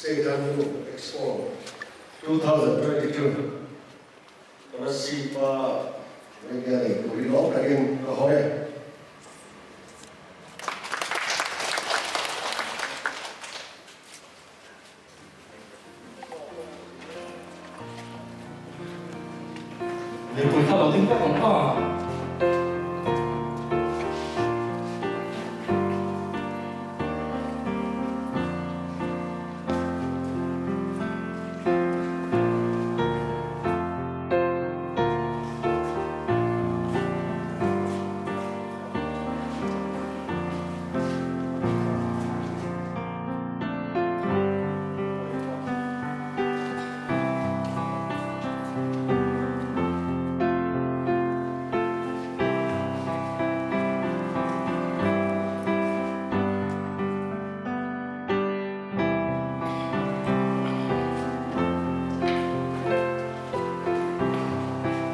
State Handloom Expo 2022 Kolasib-a media nei turin lawm takin ka haw e. Mipui kha lo ding vek ang a.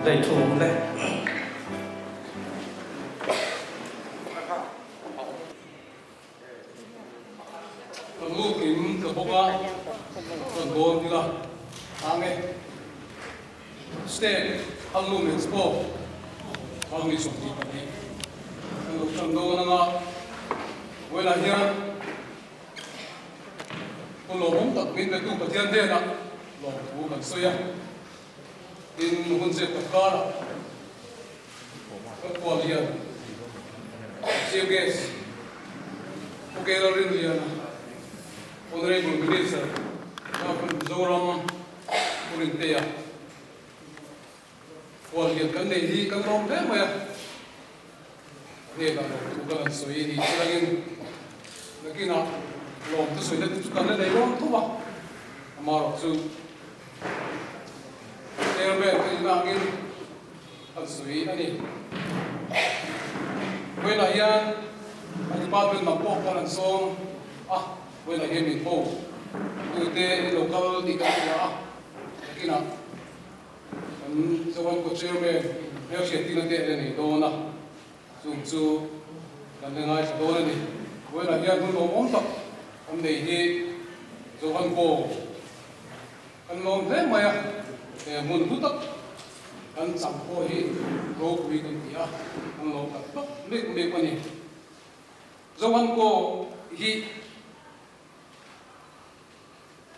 Lei thum le. Ka lukin ka bawk a, rawn dawn ila ang e. State Handloom Expo Thangni 22 kan lo tan dawn anga vawilah hian hun lawmawm tak min petu Pathian hnenah lawmthu kan sawi a. Tin, hun zep tak karah kan kual hian Chief Guest Pu Kela Rinliana, Honourable Minister Government Mizoram Pu Rintea kual hian kan nei hi kan lawm hle mai a, hnenah lawmthu kan han sawi ni chiangin nakinah lawmthu sawina te chu kan la nei dawn thum a, amaherawhchu Chairman te inah angin an sawi a ni. Vawiinah hian a department lam pawh khan an sawm a, vawiinah hian min ho tute in lo kal tih kan hria a, nakinah kan Zoram ko Chairman hmelhriattirna te an la nei dawn a, chung chu kan la ngaithla dawn a ni. Vawiinah hian hun lawmawm tak kan nei hi Zoram ko Kan lawm hle mai a, he hmun hlu tak kan cham pawh hi ropui kan ti a, kan lawm tak tak mek mek a ni. Zohan pawh hi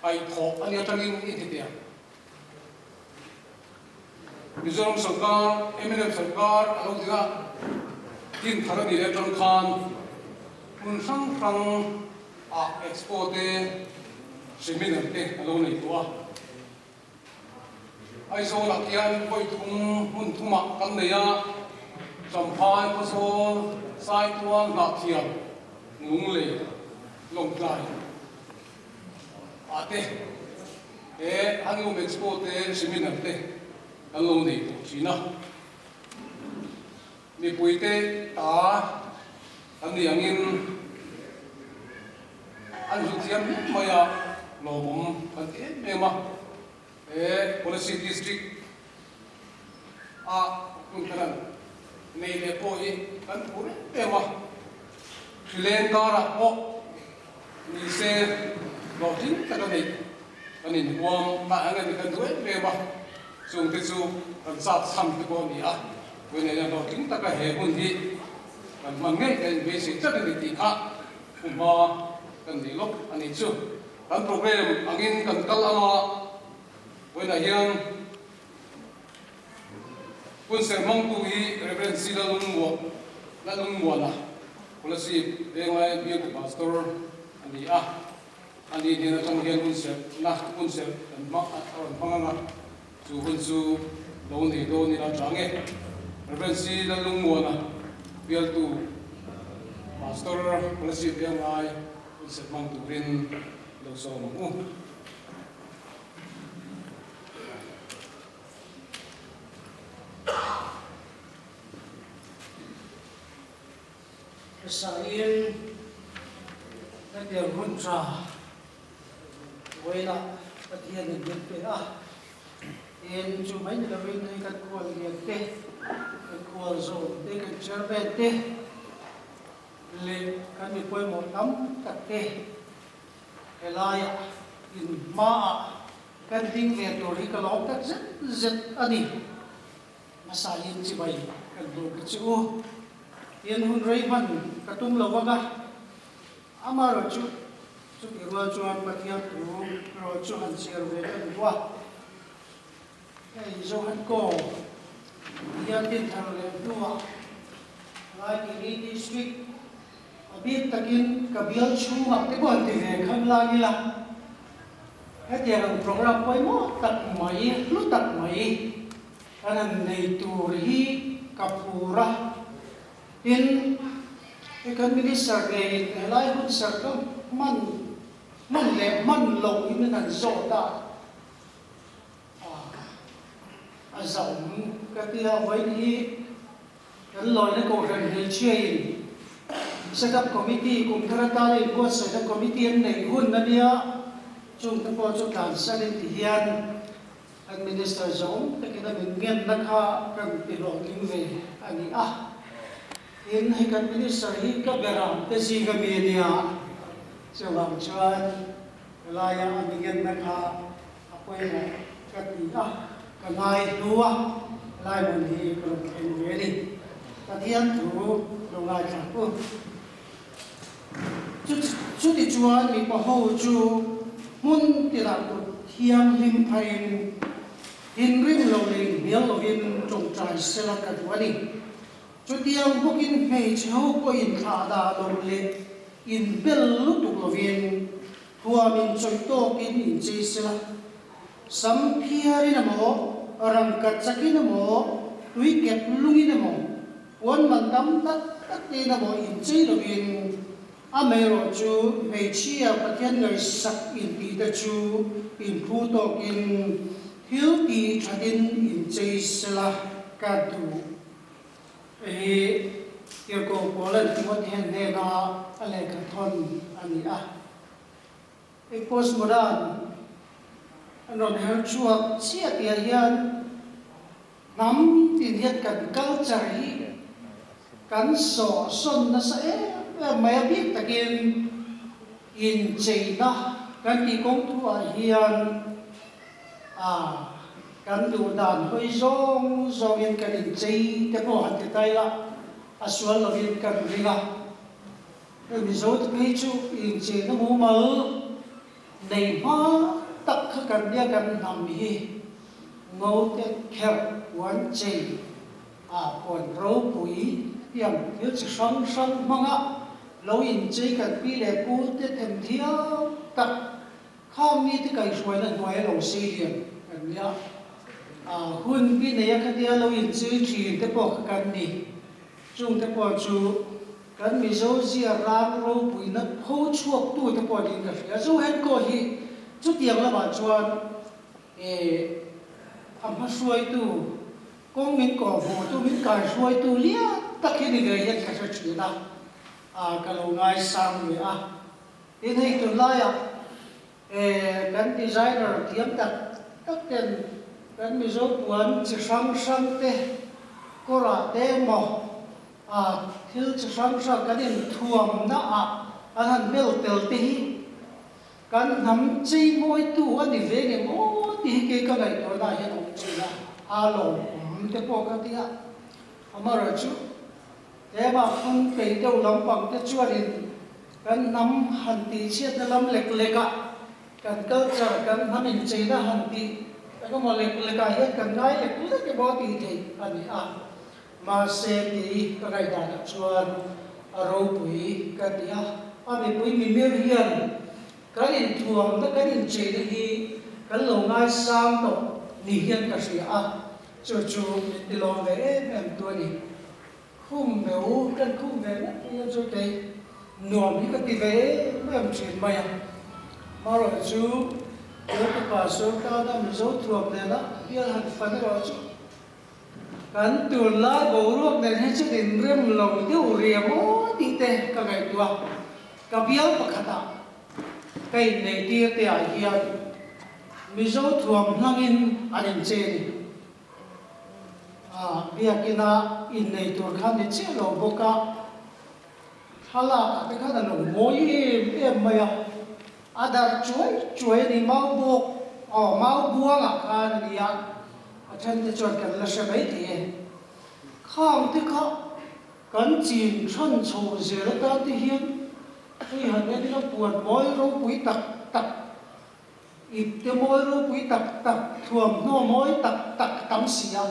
paihthawh a nia tangin i ti teh ang. Mizoram sorkar, mnf sorkar a lo ding a, din thar a nih leh atang khan hmun hrang hrang ah expo te, seminar te a lo nei tawh a. Aizawl ah khian vawi thum hmun thum ah kan nei a, Champhai, Khawzawl, Saitual, Hnahthial, Lunglei, Lawngtlai ah te he Handloom Expo te seminar te kan lo nei tawh thin a. Mipui te ta an nih angin an hlut thiam hle mai a, lawmawm kan ti em em a. He Kolasib District a hun kan han nei leh pawh hi kan phur em em a. Hrileng karah pawh ni se hlawhtling taka neih kan inhuam ta ang ani kan duh em em a, chungte chu kan chak chhan te pawh a ni a, vawiin hian hlawhtling taka he hun hi kan hman ngei kan inbeisei tlat a ni tih kha hmuhma kan nei lawk a ni chu. Kan program angin kan kal anga vawiinah hian hun ser hmangtu hi Rev. C. Lalungmuana, Kolasib Venglai Bialtu Pastor a ni a. Ani hnen atang hian hun serhna hun serh kan hmang a rawn hmang anga chu hun chu lo nei dawn ila chang e. Rev. C. Lalungmuana, Bialtu Pastor, Kolasib Venglai hun serh hmang turin lo sawm ang u. Hrisain hetiang hun tha vawiinah Pathianin min pe a, tin chu mai ni lovin hei kan khual lian te, kan khual zawm te, kan chairman te leh kan mi pawimawh tam tak te helaiah. In hmaah kan ding ve tur hi ka lawm tak zet zet a ni. Hmasa in chibai kan hmuh ka chu u. In hun rei hman ka tum lo vang a, amaherawhchu chutih rual chuan Pathian thu erawh chu han chhiar ve ka duh a. Hei Johan Kaw hian dinthar leh hnuah Laikili District a bik takin ka bial chhungah te pawh an ti ve khan lai ila, hetiang ang programme pawimawh tak mai, hlu tak mai kan han nei tur hi ka phur a. Tin, hei kan Minister ngeiin helai hun serh ka hman hman leh hman loh in an zawt a. A zam ka ti a, vawiin hi kan lawina kohhran hmeichhiain Set up Committee kum thar atana inbuatsaihna committee an neih hun a nia, chungte pawh chu tlansan in ti hian kan Minister zawng takin a min ngenna kha kan ti hlawhtling ve a ni a. Tin, hei kan Minister hi ka beram te zinga mi a nia, chuvang chuan helaia a mi ngenna kha A pawimawh ka ti a, ka ngai hnu a, helai hmun hi ka rawn thleng ve a ni. Pathian thu lo ngaithla u. Chuti chuan mipa ho chu hmun tinah kut thianghlim phahin, thinrim lo leh inhnial lovin tawngtai sela ka duh a ni. Chutiang bawkin hmeichhe ho pawhin thlahdah lo leh inbel lutuk lovin Huam in chawih tawkin in chei sela, sam phiarin emaw, rangkat chakin emaw, tui kep lungin emaw, puan man tam tak tak tein emaw in chei lovin, amaherawh chu hmeichhia Pathian ngaihsak in tih te chu in phu tawkin thil tih thatin in chei sela ka duh. Hei hi Tirhkoh Paulan Timothy hnena a lehkha thawn a ni a. Hei postmodern an rawn her chhuak chiah tihah hian hnam tin hian kan culture hi kan sawhsawn nasa em em mai a, bik takin incheina kan tih kawng thuah hian a Kan duh dan hawi zawng zawngin kan inchei te pawh han ti ta ila, a sual lovin kan ring a. Hei Mizo te phei chu incheina mumal nei hma tak kha kan nia kan hnam hi ngo te kherh puan chei a puan ropui tiang thil chi hrang hrang hmanga lo inchei kan pi leh pu te themthiam tak Khang mite kaihhruaina hnuai a lo sei lian kan nia, a hun bi nei a khatia lo inchei thin te pawh kha kan ni. Chung te pawh chu kan Mizo zia rang ropuina pho chhuak tu te pawh niin ka hria. Zo Henkaw hi chutiang lamah chuan eh a hmahruaitu, kawng min kawhhmuhtu, min kaihruaitu lian tak hi ni ve hian ka hre thin a, a ka lo ngaisang ve a. Tin hei tunlaiah kan designer thiam tak tak ten kan Mizo puan chi hrang hrang te kawrah te emaw a thil chi hrang hrang kan inthuamna ah an han bel tel te hi kan hnam cheimawitu a ni ve nge maw tih hi kei ka ngaihtuahna ah hian a awm thin a, a lawmawm te pawh ka ti a, amaherawhchu Tlema phun peih deuh lampang te chuanin kan hnam han tih chhiatna lam lek lek ah, kan culture, kan hnam incheina han tih engemaw lek lek ah hian kan ngai lek lek emaw tih theih a ni a. Mahse kei ka ngaihdanah chuan a ropui ka ti a, a mipui mimir hian kan inthuamna, kan incheina hi kan lo ngaisang tawh ni hian ka hria a, chu chu min tilawm ve em em tu a ni. Khum ve u, kan khum ve ngawt mai a chu kei nuam hi ka ti ve em em thin mai a. Marawh chu Bialtu Pastor tana Mizo thuam nena bial han fan erawh chu kan tunlai boruak nen hi chuan inrem lo deuh riam aw tih te ka ngaihtuah. Ka bial pakhatah ka inneitir te ah hian Mizo thuam hlangin an inche ni. A biakina innei tur kha ni chiah lo bawk a, thlalak ah te khan a lo mawi em em mai a. A darh chuai chuai a ni. Mau bawk, aw, mau buangah khan a nia, a then te chuan kan la hre mai thei e. Khang te kha kan chin than chho zel atan te hian hei han en ila puan mawi ropui tak tak, ip te mawi ropui tak tak, thuamhnaw mawi tak tak tam si a.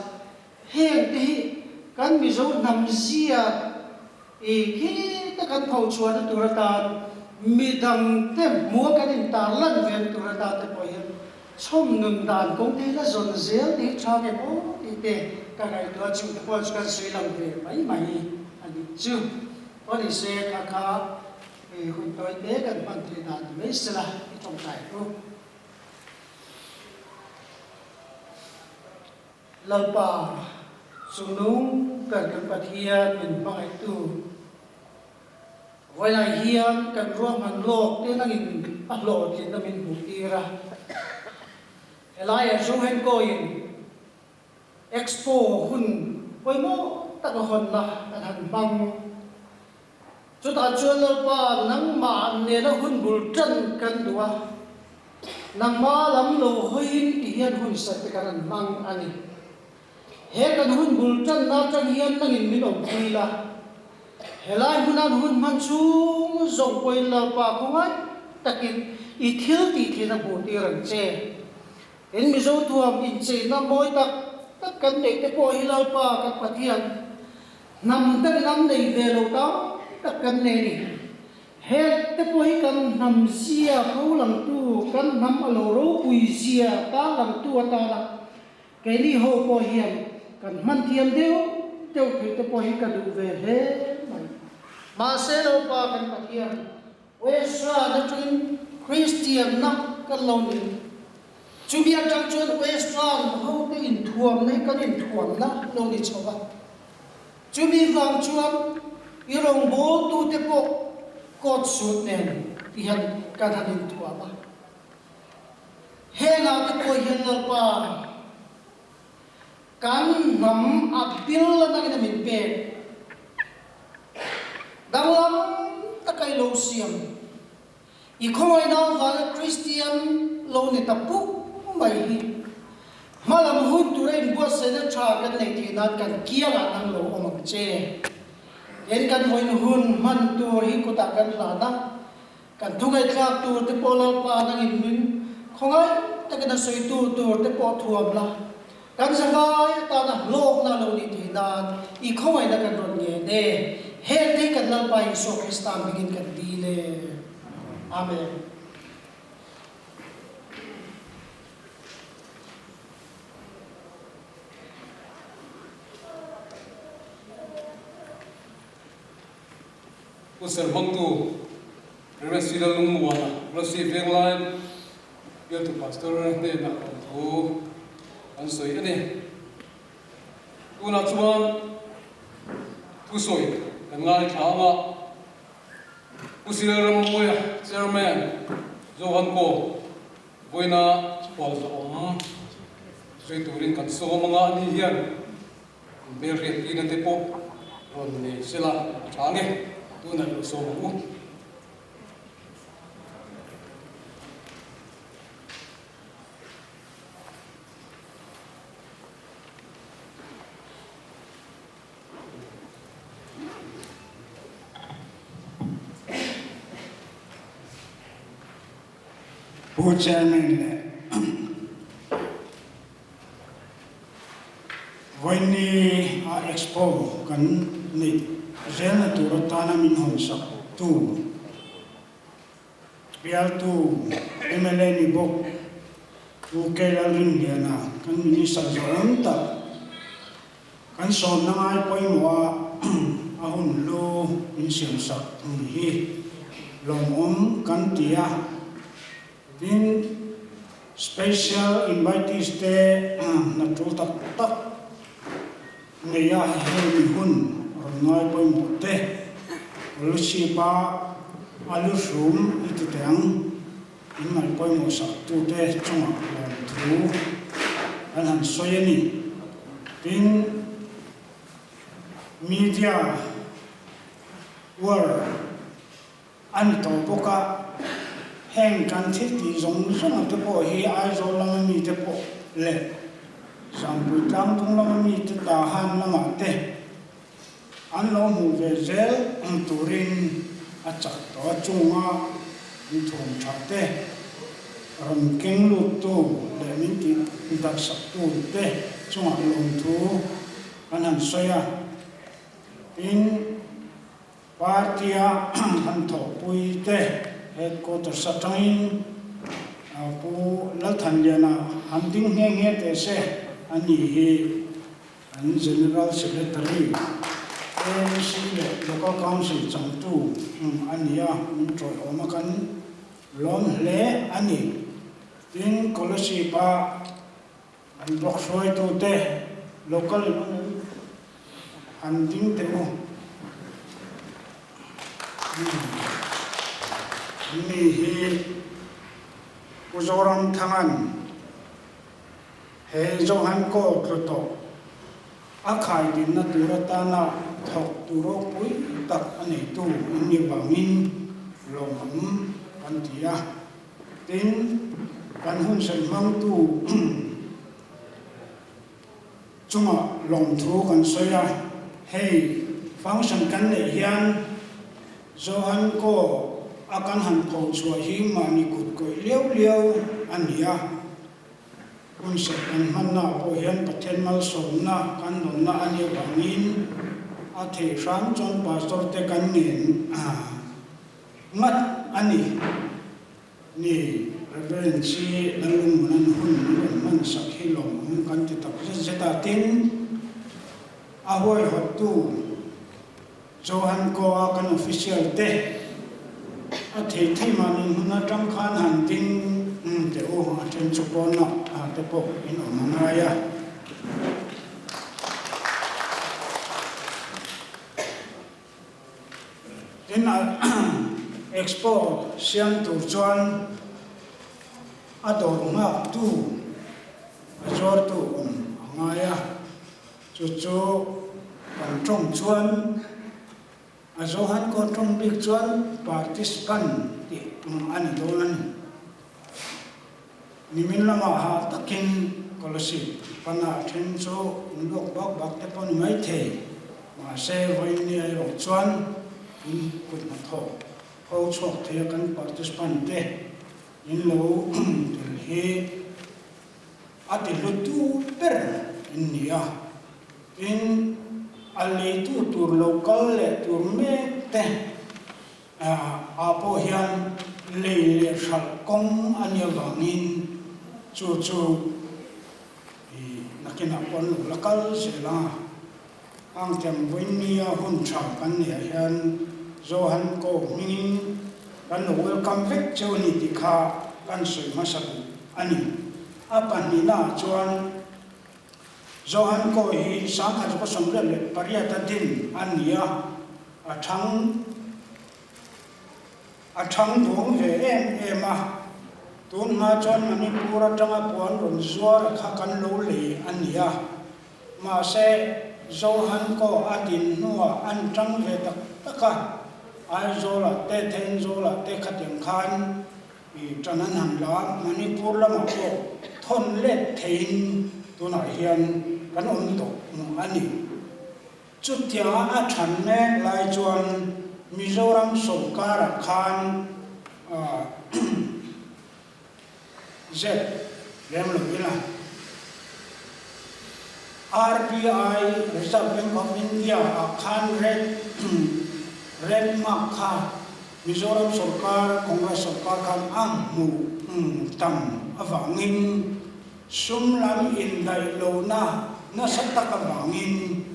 Heng te hi kan Mizo hnam zia i khi te kan pho chhuahna tur atan midang te hmua kan intar lan ve na tur atan te pawh hian chhawm nun dan kawng te hi la zawn zel te hi tha nge maw tih te ka ngaihtuah a, chung te pawh chu kan sawi lang ve mai mai a nih chu. Aw ni se kha kha hun tawi te kan hman theih dan ni mai sela i tawngtai ru. Lalpa, chungnung ber kan Pathian min hmangaihtu, vawilah hian kan ruahman lawk te nangin a hlawhtlinna min hmuh tir a. Helaiah Johan Koin Expo hun pawimawh tak a hawnna an han hmang. Chutah chuan Lalpa, nangmah nena hun bul tan kan duh a, nangmah lam lo hawiin ti hian hun sat te kan han hmang a ni. He kan hun bul tanna atang hian nangin min awmpui la, helai hunan hun hman chhung zawng pawhin Lalpa khawngaih takin i thil tih thin a hmuh tir ang che. In Mizo thuam incheina mawi tak tak kan neih te pawh hi Lalpa kan Pathian hnam dangin an nei ve lo tam tak kan nei a ni. Heng te pawh hi kan hnam zia tho langtu, kan hnam a lo ropui zia ta langtu atana keini ho pawh hian kan hman thiam deuh deuh theih te pawh hi ka duh ve hle mai. Mahse Lalpa kan Pathian Western atangin Christian na kan lo ni. Chumi atang chuan Western ho te inthuamna hi kan inthuamna lo ni chho a. Chumi vang chuan i rawngbawltu te pawh coat suit nen ti hian kan han inthuam a. Hengah te pawh hian Lalpa kan hnam a bil atangin a min pek. Danglam taka i lo siam. I khawngaihna avanga Kristian lo ni ta puk mai hi hmalam hun tura inbuatsaihna tha kan neih theih nan kan kiangah nang lo awm ang che. Tin kan vawiin hun hman tur hi kutah kan hlan a, kan thungaihthlak tur te pawh Lalpa nangin min khawngaih takin a sawitu tur te pawh thuam la. Kan zavai atana hlawkna lo nih theih nan i khawngaihna kan rawn ngen e. Heng te hi kan Lalpa Isua Krista hmingin kan dil e. Amen. Pu Serhmangtu, Rev. Sila Lungmuana, Rosy Venglai bialtu Pastor hnenah rawn thu an sawi a ni. Tunah chuan thusawi kan ngaithla ang a, Pu Sila Rammuia, Chairman, Johan Kaw, vawiina khualzawm sawi turin kan sawm ang a, ani hian Hmelhriat tina te pawh rawn nei sela a tha nge, tunah i lo sawm ang u. Pu Chairman leh Vawiini a Expo kan neih zelna tur atana min hawnsak tu bialtu mla ni bawk Pu K Lalrinliana kan Minister zawh tak kan sawmna ngai pawimawh a a hun lu min siamsak ni hi lawmawm kan ti a. Tin, special invitees te hna tul tak tak neia hemi hun rawn ngai pawimawh te, Oluchhipa a lu hrum i ti teh ang, in ngaih pawimawh sak tute chungah lawmthu an han sawi a ni. Tin, media war. A ni tawh bawk a. Heng kan thil tih zawng zawng te pawh hi Aizawl lama mite pawh leh Zampui tlangtung lama mite Tahan lamah te an lo hmuh ve zel ang turin a chak tawh a chunga an thuam tha te rawn keng luttu leh min tih darhsaktu te chungah lawmthu an han sawi a. Tin. Party-a han thawhpui te headquarters atangin Pu Lalthanliana han ding nghe nghe teh se a ni hi an General Secretary, AMC leh Local Council changtu a ni a, min tawihawm a kan lawm hle a ni. Tin, Kolasib-a An block hruaitute local han ding teh u. Anni hi Pu Zoramthanga'n he Johan Kaw tlu tawh a khaidinna tur atana thawk tur ropui tak a neitu an nih vangin lawmawm kan ti a. Tin, kan hun sawi hmangtu chungah lawmthu kan sawi a, hei function kan neih hian Johan Kaw a kan han pho chhuah hi mahni kut kawih liau liau a ni a, hun sawi kan hmanna ah pawh hian Pathian malsawmna kan dawnna a nih avangin a theih hram chuan Pastor te kan ngen Ngat a ni. Ni, Reverend chi Lalungmunan hun min rawn hman sak hi lawmawm kan ti tak zet zet a, tin, a huaihawttu Johan Koa kan official te a thei thei mahni hmun atang khan han ding teh u, a then chu pawnah te pawh in awm a ngai a. Tin, Expo siam tur chuan a dawr nghaktu, a zuartu awm a ngai a, chu chu kan tawng chuan a Johan Kaw tawng bik chuan participant tih a ni dawn a ni. Nimin lamah ha takin Kolasib pana then chu in luak bak bak te pawh ni maithei. Mahse, vawiin erawh chuan in kut hnathawk ho chhuak thei a kan participant te in lo tel hi a ti hlutu ber in ni a. Tin, a leitu tur lo kal leh tur mek te Ah pawh hian lei leh hralh kawng a nih avangin chu chu i nakinah pawh an lo la kal zel ang a. Angthiam vawinia hun tha kan neih ah hian Johan Koh hmingin kan lo welcome vek cheu a ni tih kha kan sawi hmasa duh a ni. A pahnihna ah chuan Johan Koh hi 1998 a din a ni a. A thang a thang duang ve em em a, tun hma chuan Manipur atanga puan rawn zuar a kha kan lo lei a ni a, mahse Johan Kaw a din hnuah an tang ve tak tak a, Aizawlah te Thenzawlah te khatiang khan i tan an han la a, Manipur lamah pawh thawn let theiin tunah hian kan awm tawh a ni. Chutianga a than mek lai chuan Mizoram sawrkarah khan zep lem lo ila RBI, Reserve Bank of India, ah khan red red mark kha Mizoram sawrkar, Congress sawrkar khan a hmuh tam avangin Sum lam indaih lohna nasa tak avangin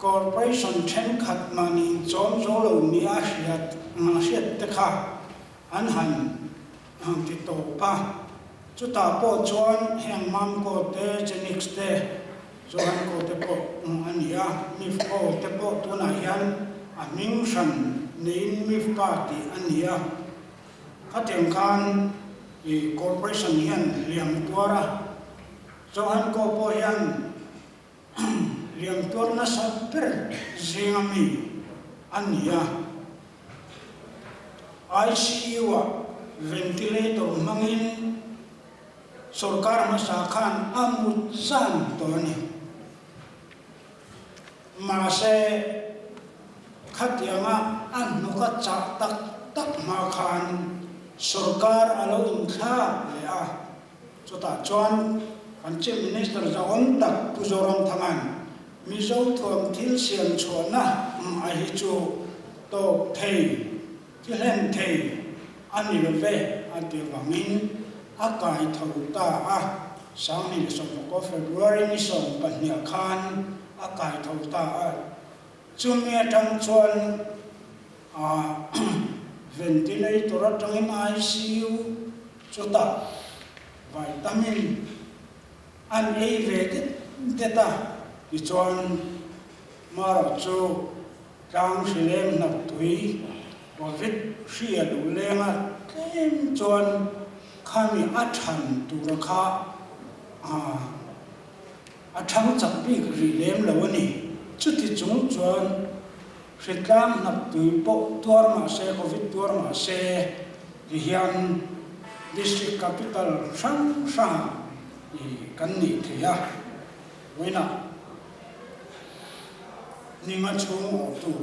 Corporation thenkhat mahni inchawm zo lo nia hriat hriat te kha an han ti tawp a. Chutah pawh chuan heng Mamco te, Genix te, Johanco te pawh a ni a, Mifco te pawh tunah hian a hming hran niin Mifca tih a ni a. Khatiang khan i Corporation hian hliam tuar a, Johan Koh pawh hian hliam tuar nasa ber zinga mi a ni a. ICU ah ventilator hmangin sorkar hmasa khan a mut zan tawh a ni. Mahse, khatianga a hnuk a chah tak tak hma khan sorkar a lo inthlak leh a, chutah chuan kan Chief Minister zahawm tak Pu Zoramthanga'n Mizo thuam thil siam chhuahna a hi chu tawp thei, thi hlen thei a ni lo ve a ti avangin a kai tho ta a. 2019 February ni 12 khan a kai tho ta a. Chumi atang chuan ventilator atangin ICU chutah vitamin an ei ve det det a, tichuan Mara chu tlang hri leng hnap tui Covid hri a luh leng a, tlem chuan khami a than tura kha a thang chak bik rih lem lo a ni. Chuti chung chuan hritlang hnap tui pawh tuar mah se, Covid tuar mah se, ti hian District Capital hrang hrangah kan nih thei a, vawiinah ninga chhung awhtu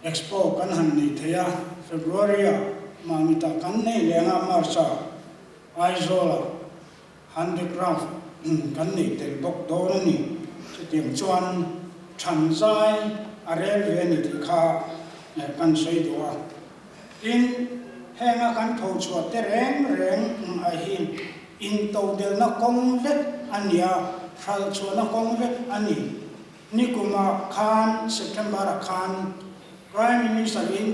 Expo kan han nei thei a, February-ah Mamitah kan nei leng a, March-ah Aizawl-ah Handicraft kan nei tel bawk dawn a ni. Chutiang chuan than zai a rel ve a ni tih kha kan sawi duh a. Tin, henga kan tho chhuah te reng reng a hi intodelna kawng vek a ni a, hral chhuahna kawng vek a ni. Nikumah khan September-ah khan Prime Minister-in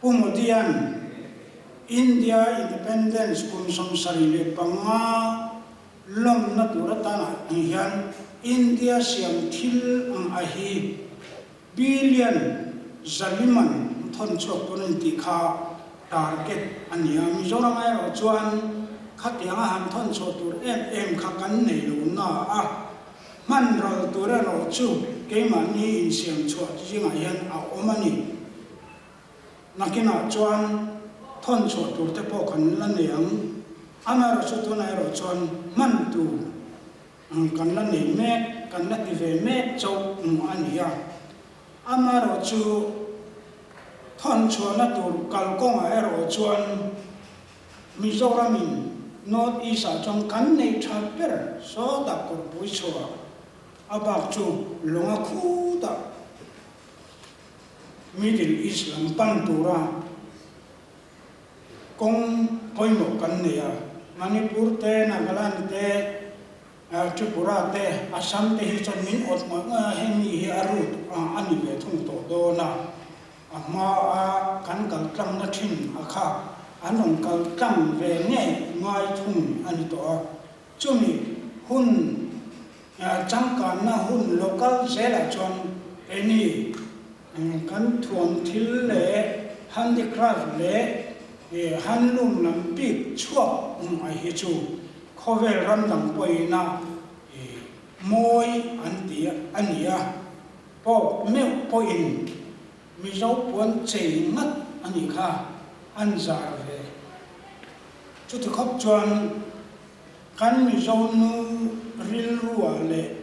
Pu Modi'an India Independence kum 75 lawmna tur atana ang hian India siam thil ang a hi billion zaliman thawn chhuak tur a ni tih kha target a ni a. Mizoram erawh chuan khatianga han thawn chhuah tur em em kha kan nei lo na a, hman ral tur erawh chu keimahni insiam chhuah zingah hian a awm a ni. Nakinah chuan thawn chhuah tur te pawh kan la nei ang. Amaherawhchu tunah erawh chuan hman tur kan la nei mek, kan la ti ve mek chauh a ni a. Amaherawhchu thawn chhuahna tur kalkawngah erawh chuan Mizoramin North East-ah chuan kan nei tha ber sawtah kawrpui chhuah a bak chu lawnga khutah Middle East lam pan tura kawng pawimawh kan nei a, Manipur te, Nagaland te, Tripura te, Assam te hi chuan min awt ngawih ngawih a, hemi hi a route a ni ve thung tawh dawn a, a hma a kan kal tlangna thin a kha an rawn kal tlang ve ngei ngai thung a ni tawh a, chumi hun Changkanna hun local zelah chuan keini kan thuam thil leh handicraft leh handloom lam bik chhuak ai hi chu khawvel ram dang pawhina mawi an ti a ni a, pawp meuh pawhin Mizo puan chei ngat a nih kha an zar ve. Chuti khawp chuan Kan Mizo nu rilruah leh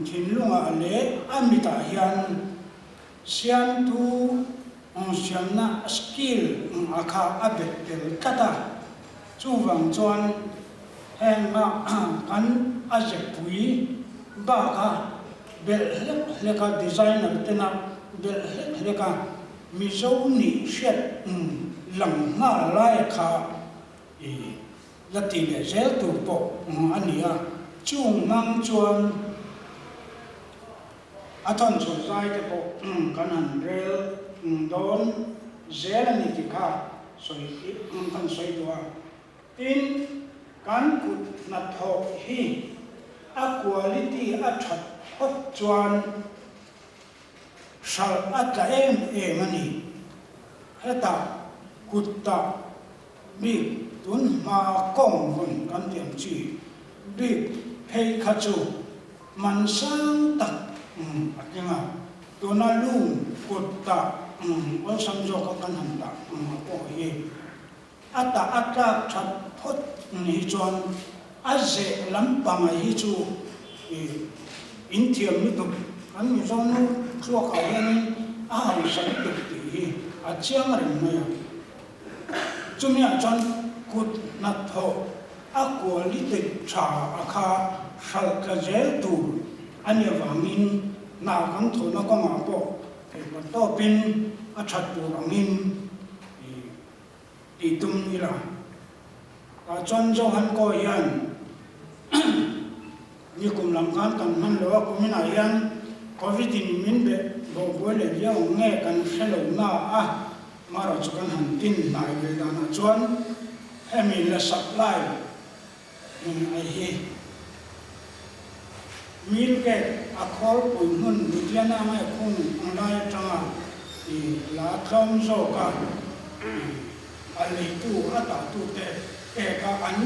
thinlungah leh a mitah hian siamtu siamna skill a kha a bet tel tlat a, chuvang chuan heng a kan a zepui baka belh hlek hlek a designer tena belh hlek hlek a Mizo nih hriat lang nghal lai kha i la ti leh zel tur pawh a ni a, chung hmang chuan a thawn chhuah zai te pawh kan han rel dawn zel a ni tih kha sawi kan sawi duh a. Tin, kan kut hnathawh hi a quality a that phawt chuan hralh a tla em em a ni. Hetah kut tah Bik tun hma kawng vun kan ti ang chi bik phei kha chu man sang tak a tling a. Tuna lung kut tah awlsam zawka kan han tah pawh hi a tah a tlak that phawt hi chuan a zeh lampanga hi chu in thiam lutuk kan Mizo nu thluakah hianin a hausa lutuk tih hi a chiang reng mai a. Chumiah chuan kut hnathawh a quality tha a kha hralh tla zel tur a nih avangin hna kan thawhna kawngah pawh theihna tawpin a that tur angin tih tum ila. Tah chuan Johan Kaw hian ni kum lam khan kan hman lo a, kuminah hian Covid in min beh bawh buai leh viau ang nge kan hre lo na a, Mara chu kan han tin hnai ve danah chuan hemi la supply ai hi Mill Gate a khawlpui hmun Ludhiana nge khung ang lai atanga i la tlawm zawk a, a leitu a tahtute peka an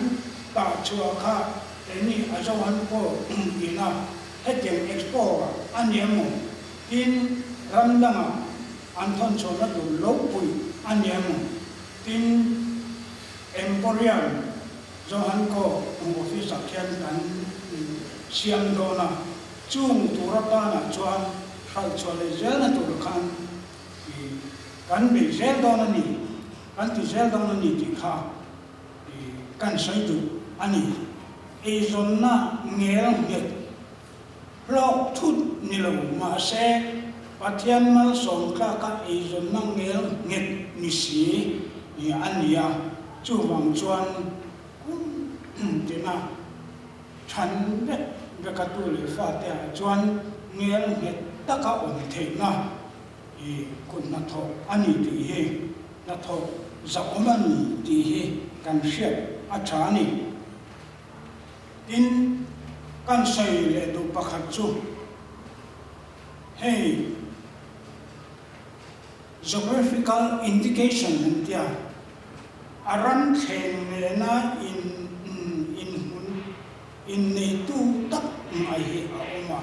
tah chhuah kha keini a Johan pawh ina hetiang expo ah a ni emaw tin ram dangah An thawn chhuahna tur lo puih a ni emaw? Tin, Emporium Johan Koh office ah khian kan siam dawn a, chung tur atanah chuan hralh chhuah leh zelna tur khan kan bei zel dawn a ni, kan ti zel dawn a ni tih kha kan sawi duh a ni. Eizawnna ngel nghet Hlawk thut ni lo, mahse Pathian malsawm tlaka eizawnna ngel nghet ni si a ni a, chuvang chuan kum tina than vek vek a tu leh fate ah chuan ngel nghet taka awm theihna i kut hnathawh a ni tih hi hnathawh zahawm a ni tih hi kan hriat a tha a ni. Tin, kan sawi leh duh pakhat chu hei Geographical Indication an tia, a ram thleng nena in inhmun inneitu tak mai hi a awm a.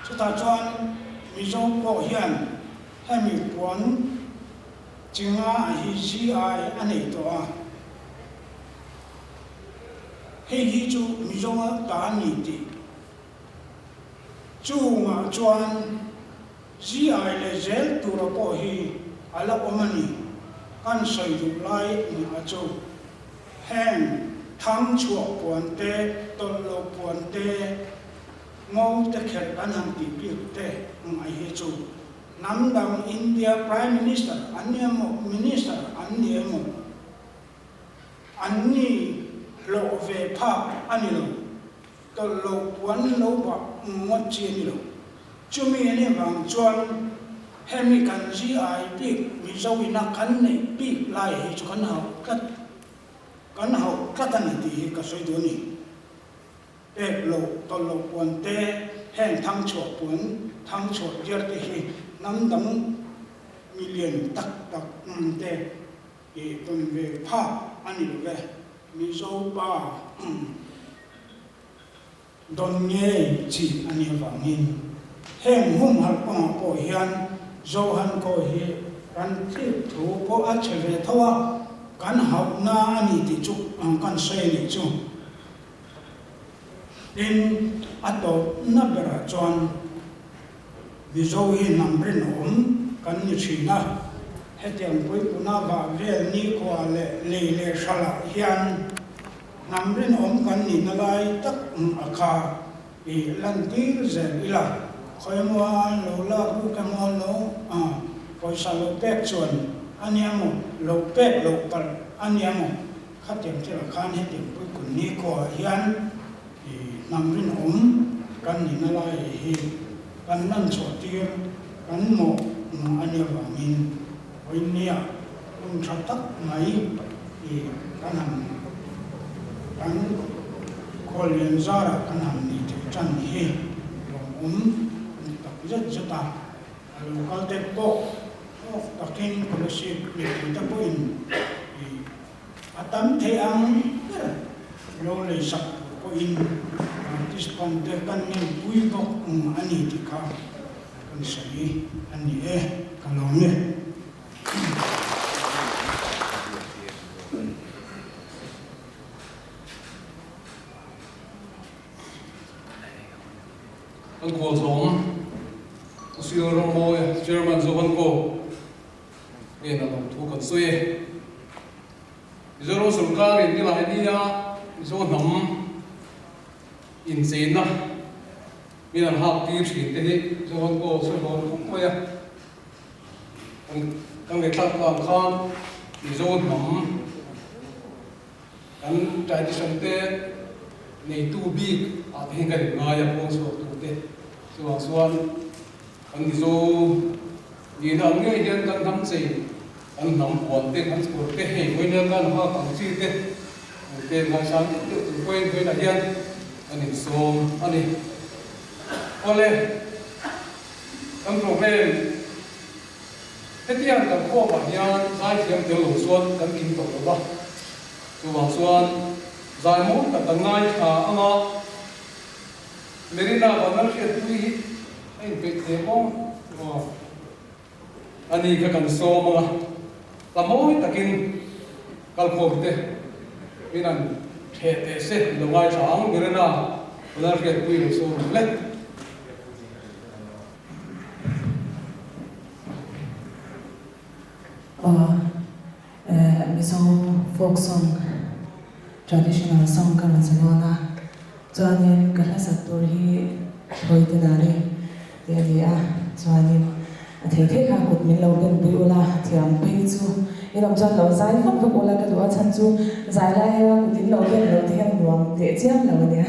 Chutah chuan Mizo pawh hian hemi puan chinga hi GI a nei tawh a. Hei hi chu Mizoa ta a ni tih chungah chuan GI leh zel tura pawh hi a la awm a ni. Kan sawi duh lai nia chu heng thang chhuah puan te, tawlh loh puan te, ngo te kherh kan han tih bik te ngai hi chu hnam dang India Prime Minister an ni emaw, Minister an ni emaw, An ni hlawh ve phak a ni lo. Tawlh lo puan lo bak ngawt chi a ni lo. Chumi a nih vang chuan hemi kan GI bik Mizo ina kan neih bik lai hi chu kan hauh tlat, kan hauh tlat a ni tih hi ka sawi duh a ni. Pek loh, tawlh loh puan te, heng thangchhuah puan, thangchhuah diar te hi hnam dang milian tak tak te, I tawn ve phak a ni lo ve. Mizo pa dawn ngei chi a nih avangin heng humhalh kawngah pawh hian Johan Kaw hi kan thil thu pawh a chhe ve tho a, kan hauhna a ni tih chu kan sawi a nih chu. Tin, a tawpna berah chuan Mizo hi hnam rinawm kan ni thin a, hetiang puipuna vah vel nikhua leh lei leh hralah hian hnam rinawm kan nihna lai tak a kha i lantir zel ila, khawimaw lo lak ruk emaw lo pawisa lo pek chuan a nia maw, lo pek loh palh a nia maw, khatiang thilah khan hetiang puipun nikhua hian I hnam rinawm kan nihna lai hi kan lan chhuah tir kan mawh a nih avangin vawinia hun tha tak mai i kan han kan khuallian zarah kan han nih theih tan hi lawmawm ni tak zet zet a, a lo kal te pawh awk takin Kolasib mipuite pawhin i A tam thei ang ber lo lei sak tur pawhin artist pawng te kan ngenpui bawk a ni tih kha. kan sawi a ni e, ka lawm e. Kan khualzawm Usil Rammawi Chairman Johan Ko hnenah lawmthu kan sawi e. Mizoram sorkarin nilai nia Mizo hnam incheina min an hak tir thin te hi Johan Ko sawi hlawm khawp mai a. Kan ngaihthlak vang khan Mizo hnam Kan tradition te neitu bik ah te hian kan inngai a, pawn chhuak tu te chuvang chuan kan Mizo nihna ang ngei hian kan hnam chei, kan hnam puan te, kan chhur te, hei vawinia kan hak ang chi te ang te ngaisang deuh deuh tur pawhin vawiinah hian kan insawm a ni. Awle, kan program. Hetiang kan khawpah hian zaithiam tel lo chuan kan kim tawh lo va, chuvang chuan zai mawi tak kan ngaithla ang a, Merina Vanlal Hriatpui hi a inpeih hle maw? Aw, ani kha kan sawm ang a, hla mawi takin kalkhawm te min an theh teh se an lo ngaithla ang, Merina Vanlal Hriatpui lo sawm ang le. Aw eh Mizo folk song traditional song ka rawn sa dawn a, chuanin ka hla sak tur hi thawi te nari tih a ni a, chuanin a thei thei kha kut min lo ben pui ula thiam phei chu in awm chuan lo zai vak vak ula ka duh a chhan chu zai lai hian kut in lo ben lo te hian nuam teh chiam lo a nia.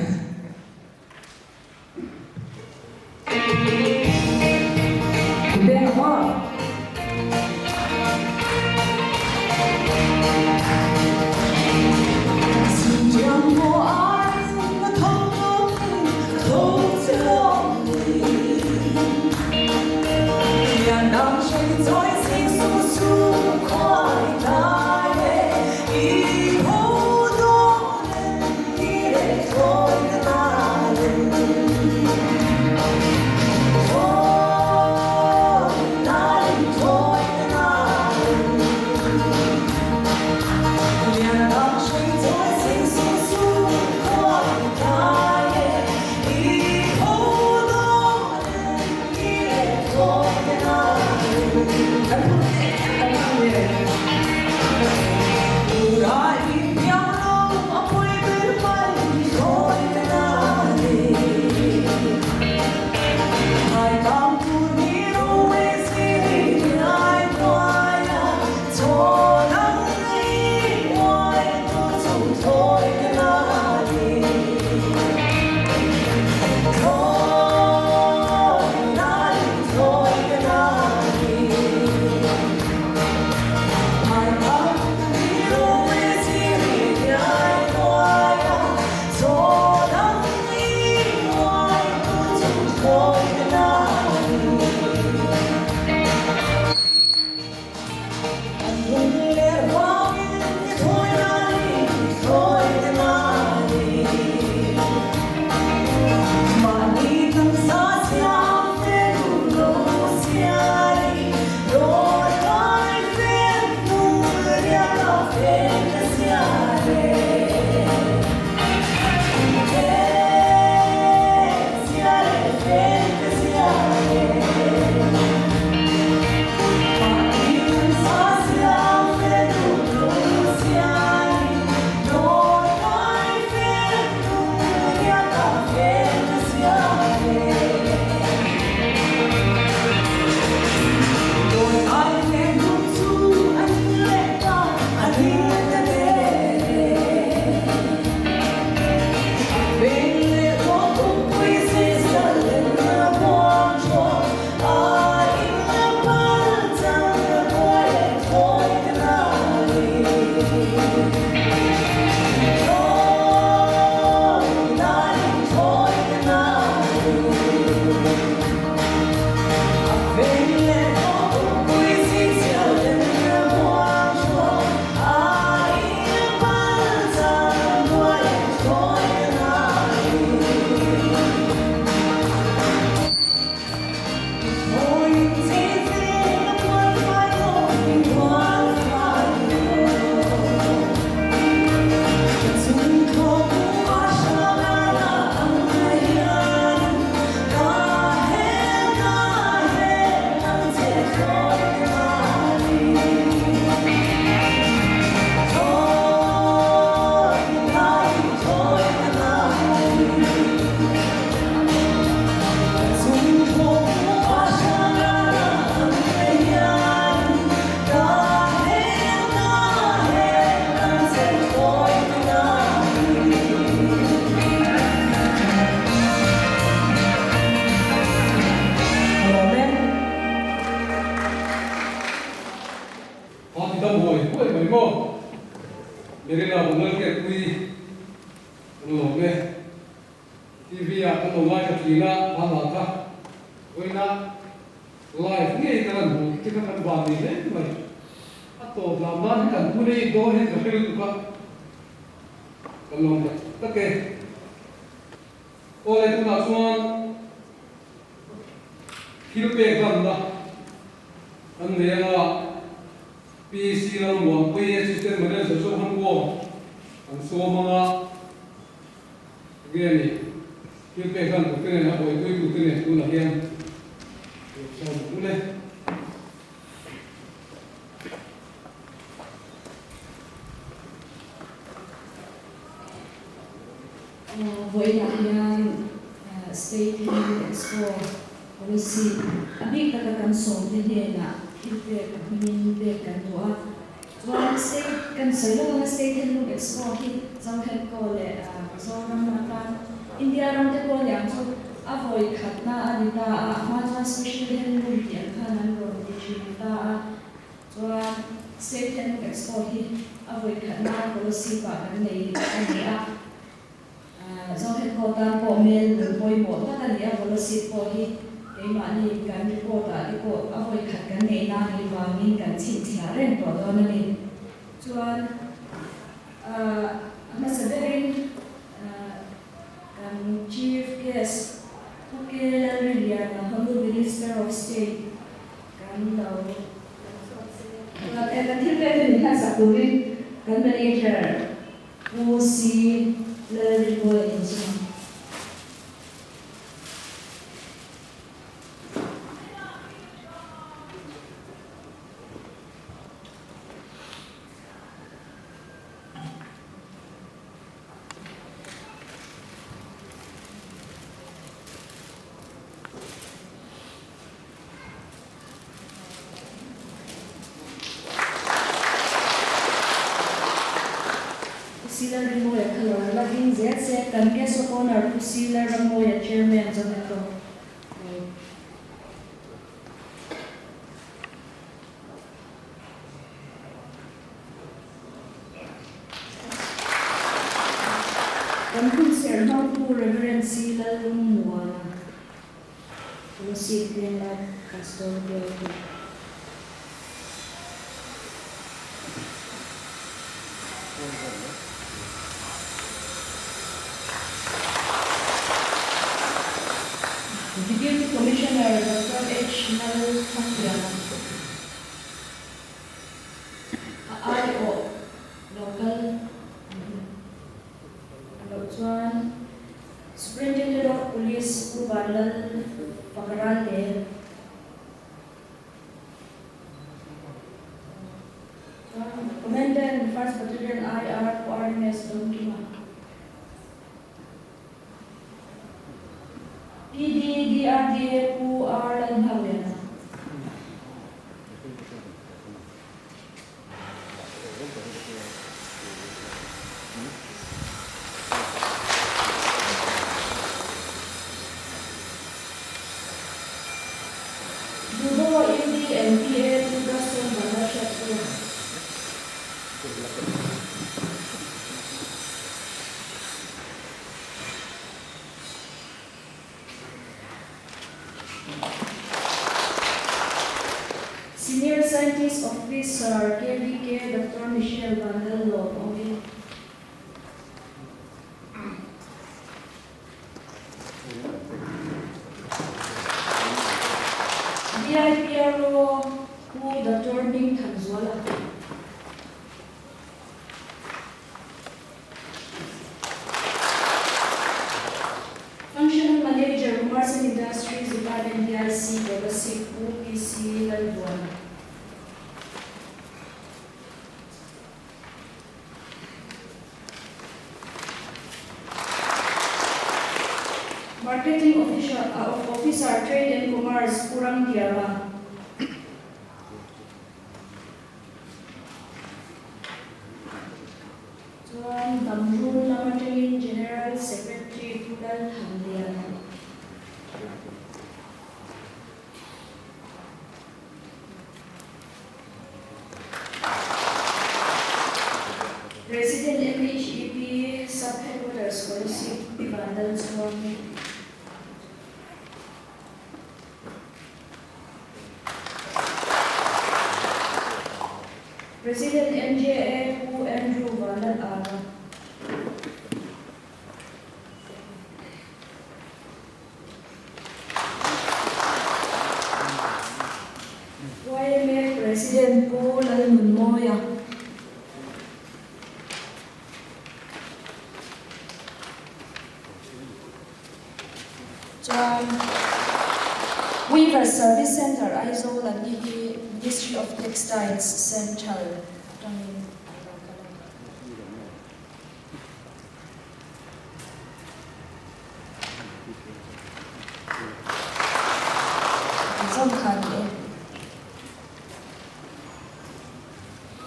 thin a, kha hla kha vawiina live ngei ka lan hmuh te kha kan van ni hle mai. A tawp lam nan hi kan pu nei dawn hian ka hre lutuk a, kan lawm tak tak e. Aw le tunah chuan thil pek hlanna kan nei anga PC Lalmuanpuii Assistant Manager chu han kawm kan sawm anga enge ni thil pek hlan tur te nen a buaipui tur te nen tunah hian sawm ang le. Vawiinah hian State Health Expo Policy a bik taka kan sawmte hnenah thil pek a hmingin pek kan duh a. Chuan State kan sawi lawk anga State Handloom Expo hi Zohekko leh Mizoram atan India ram te pawh aniang chu a vawi khatna a ni ta a, a hma chuan Special Handloom tih ang khan an rawn ti thin ta a. Chuan State Handloom Expo hi a vawi khatna policy pah kan nei a ni a. Zohekko tan pawh mail lung pawimawh tak a ni a, policy pawh hi keimahni kan report ah te pawh a vawi khat kan neih na nih vangin kan chhinchhiah reng tawh dawn a ni. Chuan a hmasa berin kan Chief Guest Pu K Lalriliana, Honourable Minister of State, Kan lo chuan e kan thil pek hi min hlansak turin kan manager Pu C Lalrinmawia in chhung ang. Pu Sila Rimawia kha lo la ding zel se, kan guest of honour Pu Sila Ramawia Chairman Zomato Kan hunserh hmangtu Reverend C Lalmuana. Tulsi Vengla Pastor Bialtu. Deputy Commissioner Doctor H Lalthangtiana a aiawh local loh chuan Superintendent of Police Pu Vanlal Pakarante chuan Commandant First Battalion IR Pu RMS Dawngkima, PD DRDA Pu R Lalnghakliana. Judo UD and PA Pu Gaston Vanlalhriatpuia. Senior Scientist Officer KVK Doctor Michelle Vanlalawm awmin. DIPRO Pu Doctor Hming Thanzuala. Functional Manager, Commerce and Industries Department, DIC, Kolasib, Pu PC Lalbuana. Marketing Officer, Trade and Commerce, Pu Ramdiama. Chuan Damrul lam atangin General Secretary Pu Lalthanliana. President MHEP Sub Headquarters Kolasib Pi Vanlalchhuangi. President MJA Pu Andrew Vanlal Ara. YMA President Pu Lalnunmawia. Chuan Weaver Service Centre Aizawl an ni hi Ministry of Textiles Central atangin an lo kal a ni. Zawm kha ni e.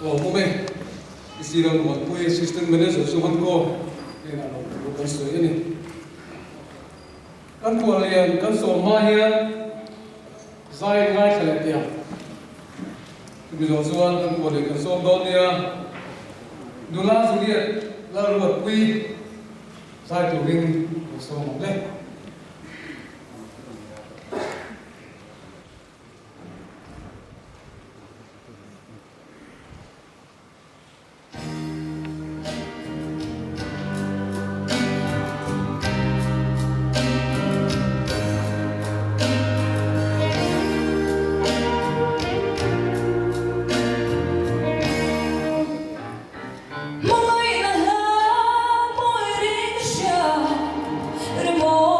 Aw pawm e, i sir ang Muanpui Assistant Manager chu han ko hnenah lo thu kan sawi a ni. Kan khual lian kan sawm hma hian zai ngaithla leh teh ang. Chumi zawh chuan kan khual lian kan sawm dawn nia. Nula Juliet Lalruatpui zai turin kan sawm ang le. Hmangaihna hla mawi ring hria ri mawi.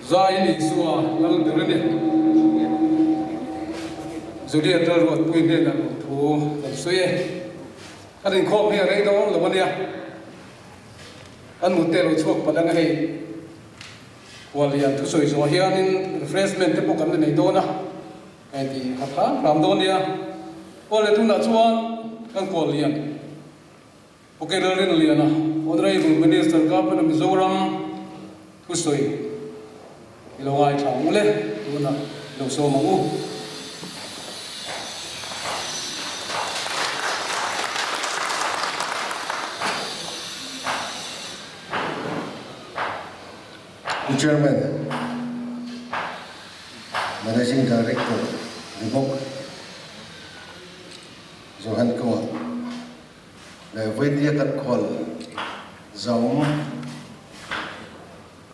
Zai Isua lal ber a ni. Juliet Lalruatpui hnenah lo thu kan sawi e. Kan inkhawm hi a rei dawn lo a nia. Kan mute lo chhuak palh ang a hei. Khuallian thusawi zawh hianin refreshment te pawh kan la nei dawn a, ka inti khat hram hram dawn nia. Aw le tunah chuan kan khuallian Pu K Lalrinliana, Honourable Minister Government of Mizoram thusawi i lo ngaithla ang u le, tunah i lo sawm ang u. Pu Chairman, Managing Director ni bawk Johan Kawa leh Vawinia kan khual Zaum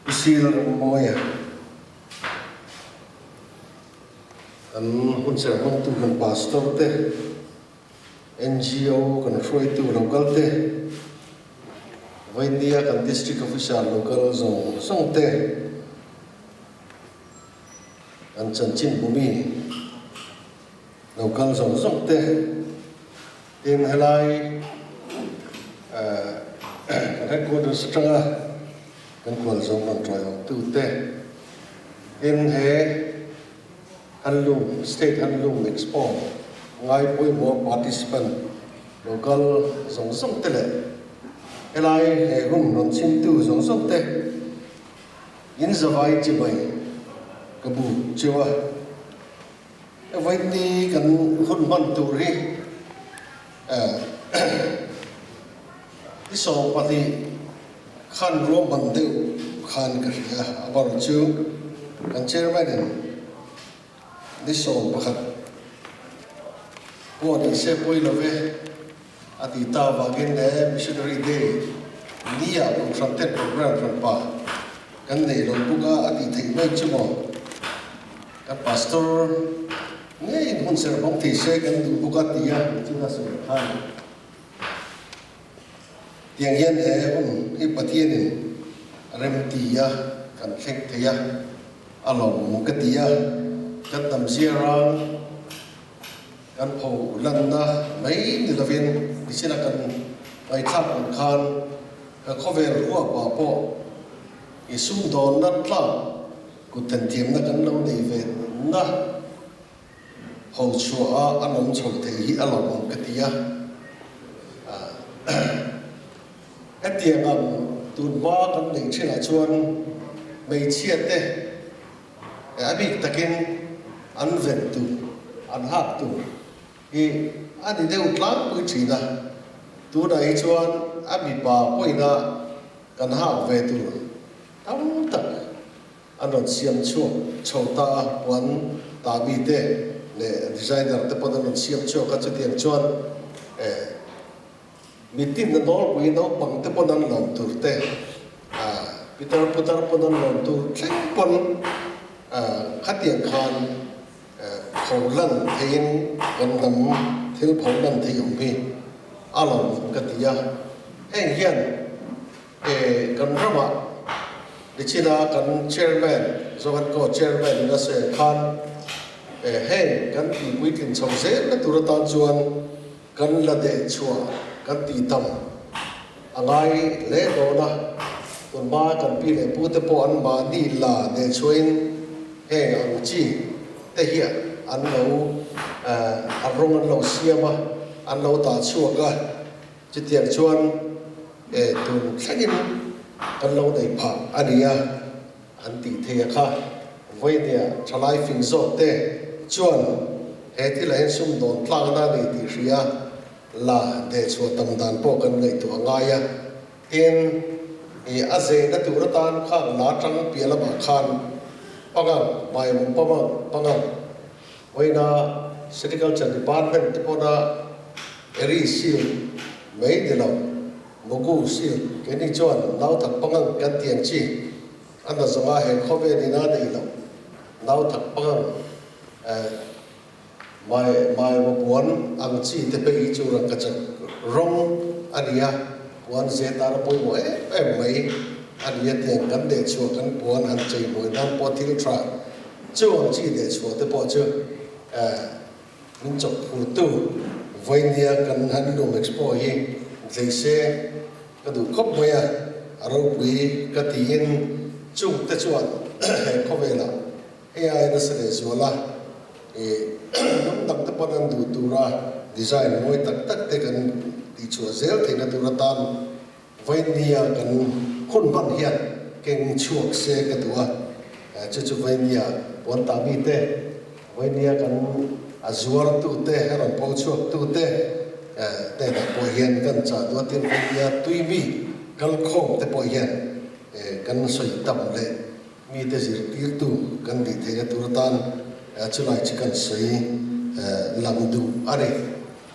Pu Sil Mawia kan hunserh hmangtu kan Pastor te, NGO kan hruaitu local te, Vawinia kan District Officer local zawng zawng te, kan chanchin bumi local zawng zawng te, tin helai kan headquarters atanga kan khual zawng rawn tawiawmtu te, tin he Handloom, State Handloom Expo ngai pawimawh participant local zawng zawng te leh helai he hun rawn chhimtu zawng zawng te in zavai chibai ka bu cheu a. Vawiini kan hun hman tur hi i 12 khan ruahman deuh khan ka hria a bar chu kan chairman in ni 11 pawh ni se pawi lo ve a ti ta avangin he missionary day ni ah kohhran ten program hran pa kan nei lo bawk a a tih theih mai chu maw. Kan pastor ngeiin hun serh hmang thei se kan duh bawk a tia nichina sawi khan tiang hian he hun hi Pathianin rem ti a kan thleng thei a, a lawmawm ka ti a, kan tam zia rang kan pho lanna mai ni lovin nichina kan ngaihthlak ang khan ka khawvel huapah pawh i sumdawnna tlak Kut thenthiamna kan lo nei ve na ho chhuah a an awm chho thei hi a lo awm ka ti a. Hetiang ang tun hma kan neih thinah chuan hmeichhia te a bik takin an ven tur, an hak tur hi a ni deuh tlangpui thin a. Tunah hi chuan a mipa pawina kan hak ve tur Tam tak an rawn siam chhuak chho ta a, puan tabi te leh designer te pawn an rawn siam chhuak a, chutiang chuan eh mitin na nawlpui naupang te pawn an lawm tur te, ah pitar putar pawn an lawm tur thleng pawn ah khatiang khan eh pho lan theiin kan hnam thil pho lan thei awm hi a lawm ka ti a, heng hian E kan ramah nichina kan Chairman, Zohan Co Chairman in a sawi ang khan e heng kan tih puitlin chho zel na tur atan chuan kan la deh chhuah kan tih tam a ngai hle dawn a, tunhma kan pi leh pu te pawh an mahni la deh chhuahin Heng ang chi te hi an lo a rawng an lo siam a, an lo dah chhuak a, chutiang chuan tun thlengin kan lo nei phah a ni a, an tih thei a kha. Vawinia thalai fing zawk te chuan he thil ah hian sumdawn tlakna a ni tih hria la dehchhuah tam dan pawh kan ngaihtuah a ngai a. Tin, i a zeina tur atan khan la tang piah lamah khan pangang, hmaimawm pamang, pangang, vawiina Sericulture Department te pawna Eri silk mai ni lo, Mugu silk keini chuan nauthak pangang kan ti ang chi, a na zawnga he khawvel ina nei lo nauthak pangang eh Mai maimaw puan ang chi te phei hi chu rangkachak rawng a ni a, puan ze tana pawimawh em em mai a ni a tiang kan dehchhuah kan puan han chei mawi nan pawh thil tha chu ang chi dehchhuah te pawh chu min chawp phurtu Vainia kan Handloom Expo hi dlei se ka duh khawp mai a, a ropui ka tiin chung te chuan he khawvelah Hei ai nasa leh zual a, ih hnam dang te pawn an duh tura design mawi tak tak te kan tihchhuah zel theihna tur atan Vainia kan hun hman hian keng chhuak se ka duh a, chu chu Vainia puan tah mi te, Vainia kan a zuar tu te, a rawn pho chhuak tu te hnenah pawh hian kan chah duh a, tin Vainia tui mi kalkhawm te pawh hian kan sawi tam leh Mite zirtirtu kan nih theihna tur atan chulai chu kan sawi lang duh a ni.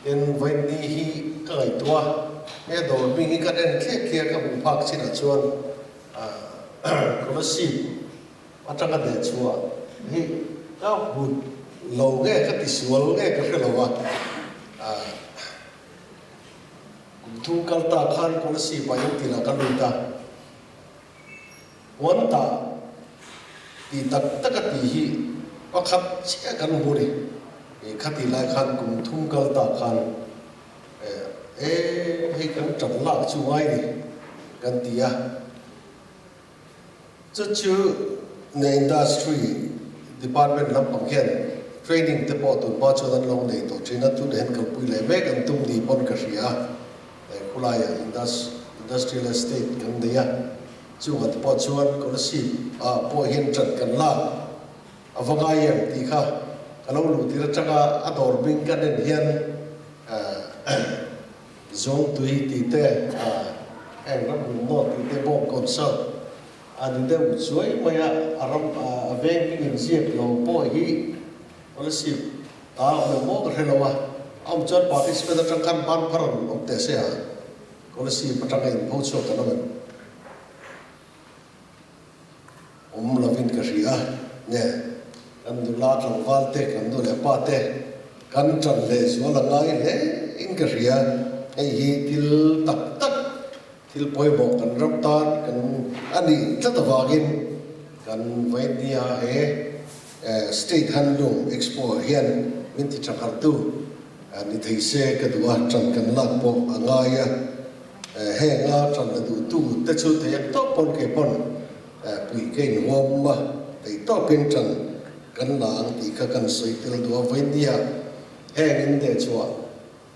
Tin, vawiin hi ka ngaihtuah a, he dawr hming hi kan en thlek thlek a hmuh phak chinah chuan Kolasib atanga dehchhuah hi ka hmu lo nge ka tisual nge ka hre lo a. Kum thum kal ta khan Kolasib ah intilah ka lut a. Puan tah ti tak tak a tih hi pakhat chiah kan hmu ni. I khati lai khan kum thum kal ta khan e hei kan ṭan lak chu ngai ni kan ti a. Chu chu na industry department lampang hian training te pawh tun hma chuan an lo nei tawh ṭhin a, tunah hian kalpui leh mek an tum ni pawn ka hria a. Khulaiah Industrial Estate kan nei a, chungah te pawh chuan Kolasib ah pawh hian ṭan kan lak a va ngai em tih kha ka lo luh tir aṭanga a dawr hming kan en hian Zawngtui tih te, heng ram hmun nawt tih te bawk concert a ni deuh chuai mai a, a ram a veng hming inziak lo pawh hi Kolasib ta awm em maw ka hre lo a, a awm chuan participant atang khan ban phar an awm teh se a, Kolasib atanga inpho chhuak kan awm em? Awm lovin ka hria a, nge kan nula tlangval te, kan nu leh pa te kan tan leh zual a ngai hle in ka hria, hei hi thil tak tak thil pawimawh kan ram tan kan a nih tlat avangin kan Vaindia he State Handloom Expo ah hian min ti tha khartu ni thei se ka duh a, tan kan lak pawh a ngai a, henga tan la duhtu te chu thei ang tawp pawn kei pawn puih ka inhuam a, thei tawpin tan kan la ang tih kha kan sawi tel duh a, Vaindia heng in dehchhuah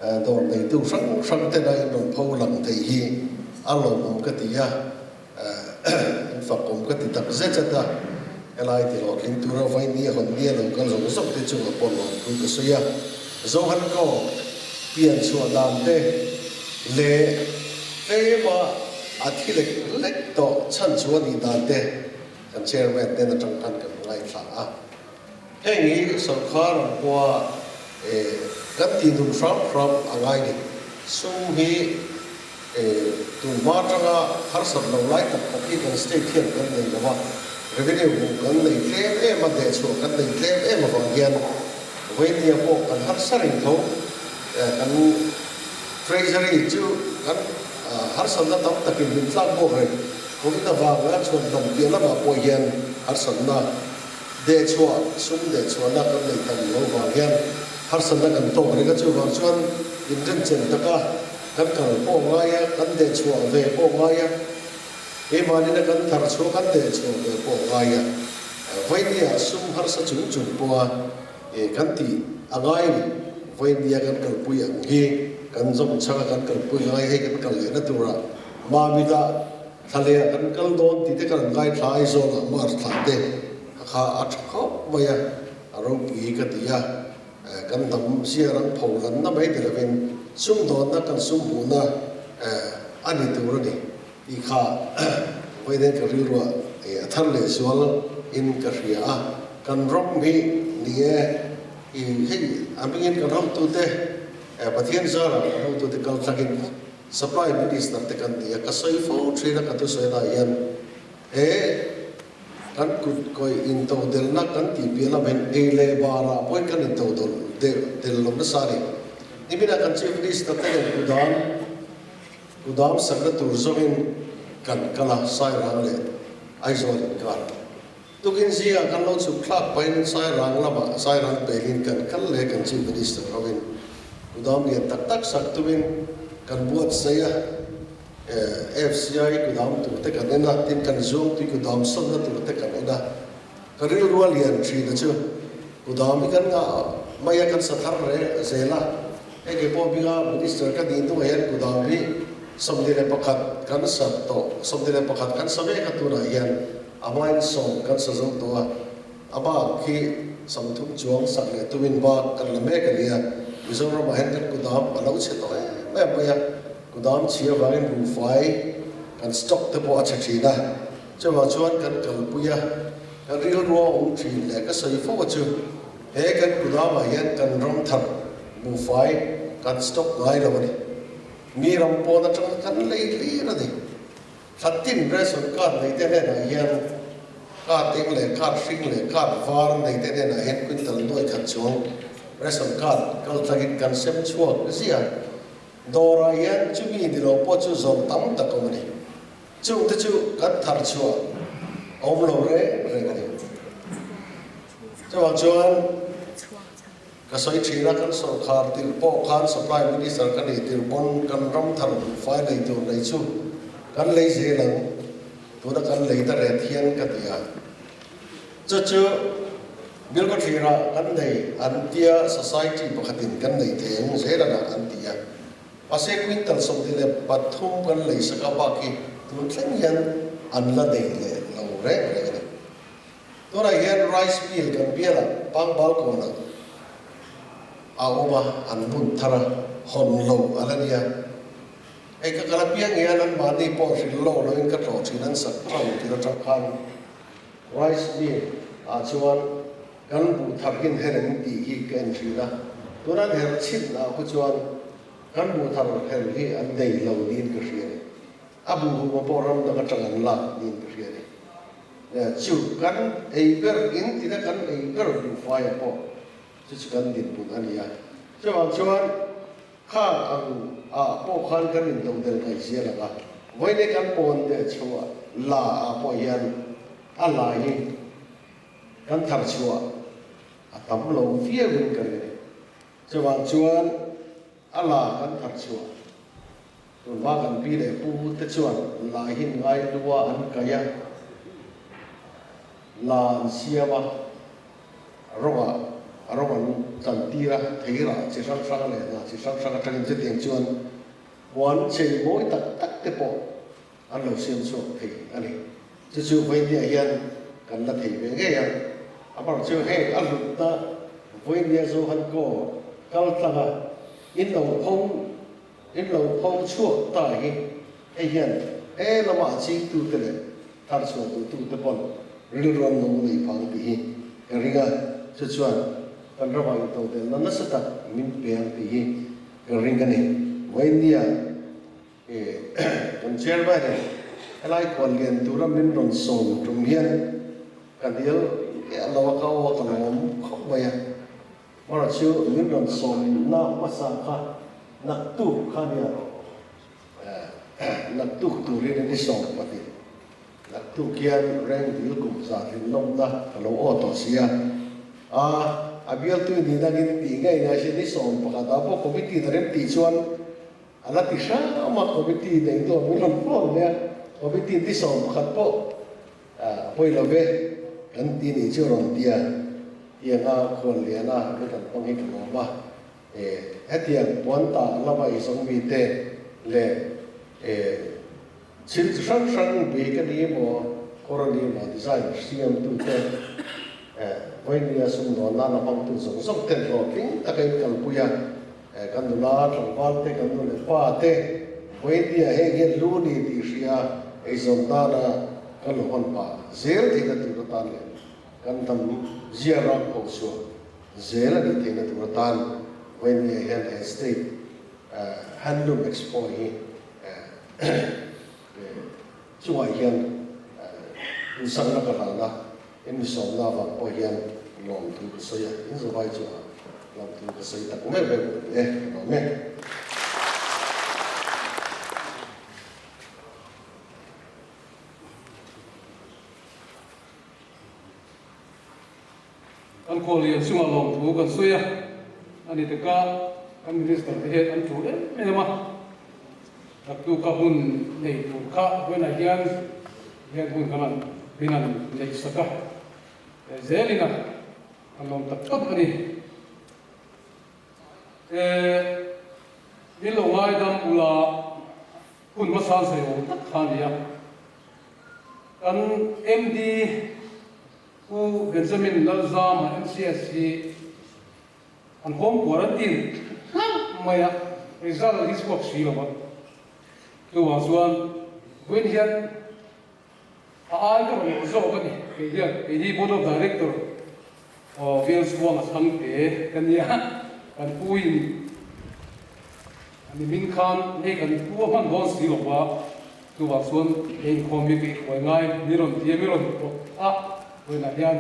Dawr neitu hrang hrang tena in rawn pho lang thei hi a lawmawm ka ti a, in fakawm ka ti tak zet zet a, helai ti hlawhtling tura vaini a hawn nia lo kal zawk zawk te chungah pawh lawmthu ka sawi a. Zohan Kaw pian chhuah dan te leh tlema a thi lek lek tawh chhan chu a nih dan te kan chairman hnen atang khan kan ngaithla a. Heng hi sorkar ang hua kan tih nun hram hram a ngai ni. Sum hi tun hma atanga harsat lo lai tak tak hi kan state hian kan nei lo a, revenue hmuh kan nei tlem em a, dehchhuah kan nei tlem em avang hian Vainia pawh kan harsa reng tho. Kan treasury chu kan harsatna tam takin min tlak bawk reng. Covid avanga chhuan lam piah lamah pawh hian harsatna Dehchhuah, sum dehchhuahna kan nei tam lo vang hian harsatna kan tawk reng a, chuvang chuan inrenchen taka kan kal pawh ngai a, kan dehchhuah ve pawh ngai a, keimahni na kan thar chhuah kan dehchhuah ve pawh ngai a. Vawinia sum harsa chung chung pawha kan tih a ngai a ni. Vawinia kan kalpui ang hi kan zawm chhanga kan kalpui ngai hei kan kal lehna turah Mamita thlaleh kan kal dawn tih te kan ngaithla Aizawlah March thlah te kha a tha khawp mai a, a ropui ka ti a. Kan hnam zia ram pho lanna mai ni lovin sumdawnna kan sum hmuhna a ni tur a ni tih kha vawiin ka rilruah a thar leh zual in ka hria a. Kan ram hi ni e, i hei a hmingin kan hotute Pathian zarah kan hotute kal thlakin Supply Minister te kan ni a, ka sawi fo thin a ka thusawi lah hian he Kan kut kawih intodelhna kan tih piah lam hian ei leh barah pawhin kan intodawlh deuh tel lo nasa a ni. Niminah kan Chief Minister te nen kudam kudam sakna tur zawngin kan kal a, Sairang leh Aizawl inkar. Tukin zingah kan lo chhuk thlak pahin Sairang lamah Sairang pelin kan kal leh kan Chief Minister hovin kudam lian tak tak sak tumin kan buatsaih a. FCI kudam tur te kan en a, tin kan zuangtui kudam sawnna tur te kan en a, ka rilru a lian thin a chu kudam hi kan ngah mai a, kan sa thar reng zel a, hei kei pawh binga Minister ka nih hnuah hian kudam hi 21 kan sa tawh, 21 kan sa mek a tunah hian a hmain 10 kan sa zo tawh a, a bak hi 30 chuang sak leh tumin bak kan la mek a nia, Mizoramah hian kan kudam a lo chhe tawh em em mai a. Kudam chhia vangin buhfai kan stock te pawh a chhe thin a, chuvang chuan kan kalpui a, kan rilrua awm thin leh ka sawi fo a chu he kan kudamah hian kan ram thar buhfai kan stock ngai lo a ni. Mi ram pawn atanga kan lei hlir a ni. Thla tin ration card nei te hnenah hian card eng leh card hring leh card var nei te hnenah hian quintal nuai khat chuang ration card kal thlangin kan sem chhuak ziah. Dawrah hian chumi ni lo pawh chu zawm tam tak awm a ni. Chungte chu kan thar chhuah a awm lo reng reng a ni. Chuvang chuan ka sawi thin a, kan sawrkhar tirh pawh khan Supply Minister ka nih tirh pawn kan ram thar buhfai lei tur nei chu kan lei zel ang, tuna kan lei ta ret hian ka ti a. Chu chu Bilkhawthlir-ah kan nei an tia, society pakhatin kan nei thei ang zelanah an ti a. Mahse quintal 23 kan lei sak a bak hi tun thleng hian an la nei leh lo reng reng a ni. Tunah hian rice mill kan bialah Pangbalkawnah a awm a, an bun thar a, hawn lo a la nia. Hei ka kal apiang hian anmahni pawh hrilh lo loin ka tlawh thin an sak tang tir atang khan. Rice mill ah chuan kan buh thar hin her em tih hi ka en thin a, tuna an her chhin ah khu chuan kan buh thar her hi an nei lo niin ka hria a ni. A buh huma pawh ram dang atang an lak niin ka hria a ni. Chu kan ei ber in tina kan ei ber buhfai ah pawh chu chu kan dinhmun a ni a. Chuvang chuan Khang ang ah pawh khan kan intodel ngaih zial ang a, vawiin kan pawn deh chhuah la ah pawh hian a la hi kan thar chhuah a tam lo viau in ka ring a ni. Chuvang chuan a la kan thar chhuah tunhma kan pi leh pu te chuan la hi ngai lua an kaih a, la an siam a, Rawngah a rawng an tlan tir a, theirah chi hrang hrang leh hna chi hrang hrang atangin chutiang chuan puan chei mawi tak tak te pawh an lo siam chhuak thei a ni. Chu chu Vawinia hian kan la thei ve ngei a, amaherawhchu chu heng a hlutna Vawinia Zohan kaw kal tlanga in lo pho in lo pho chhuak ta hi hei hian he lamah chingtute leh Thar chhuah duhtute pawn rilru an lo nei phang tih hi ka ring a, chu chuan kan ramah intodelhna nasa tak min pe ang tih hi ka ring a ni. Vawinia kan chairman in helai kual lian tura min rawn sawm tum hian ka hnial miah lo a, ka aw a ka lawm khawp mai a, amaherawhchu chu min rawn sawmna hmasa kha naktuk kha nia. Naktuk turin an i 12. Naktuk hian Rengdil kum za tlin lawmna ka lo aw tawh si a. A, a bialtu i nihna angin i tih ngei ngai sin i 11 ah pawh committee na rem tih chuan a la ti hram a, committee nei tu ang min rawn phone mai a, committee ni 11 pawh a pawi lo ve. kan ti nih chu rawn tia tianga khuan liana mi kan hmang hi ka lawm a. Hetiang puan tah lama i zawng mite leh thil chi hrang hrang bik a ni maw, kawr a ni maw design siamtute vawinia sumdawn nana hmangtu zawng zawng ten hlawhtling taka in kalpui a, kan nula tlangval te, kan nu leh pa te vawinia heng hian lu ni tih hria eizawn nana kan lo hawn pah zel theihna tur atan leh kan hnam ziarang phochhuah Zel a nih theihna tur atan vawinia hian he State Handloom Expo hi chungah hian insakna ka hlan a, in misawmna avang pawh hian lawmthu ka sawi a, in zavai chungah lawmthu ka sawi tak meuh meuh a ni e, ka lawm e. Kan khuallian chungah lawmthu kan sawi a, a ni taka kan Minister te hian an tul em em a, naktuka hun nei tur kha vawiinah hian hian hun kan han min han neih sak a, zelin a kan lawm tak tak a ni. Min lo ngaidam ula hun hmasa sawi awm tak kha a ni a, kan MD Pu Benjamin Lalzama MCS hi an home quarantine hlauh mai a, result hi chhuak si lo a. Chuvang chuan vawiin hian a ai ka rawn awh zawk a ni. Kei hian kei hi Board of Director aw Bial Chhuanga Chhangte ka nia, kan pu in a ni min khan hei kan pu a hman dawn si lo va, Chuvang chuan he inkhawm hi ka i hruai ngai, mi rawn ti a, mi rawn pawt a, vawiinah hian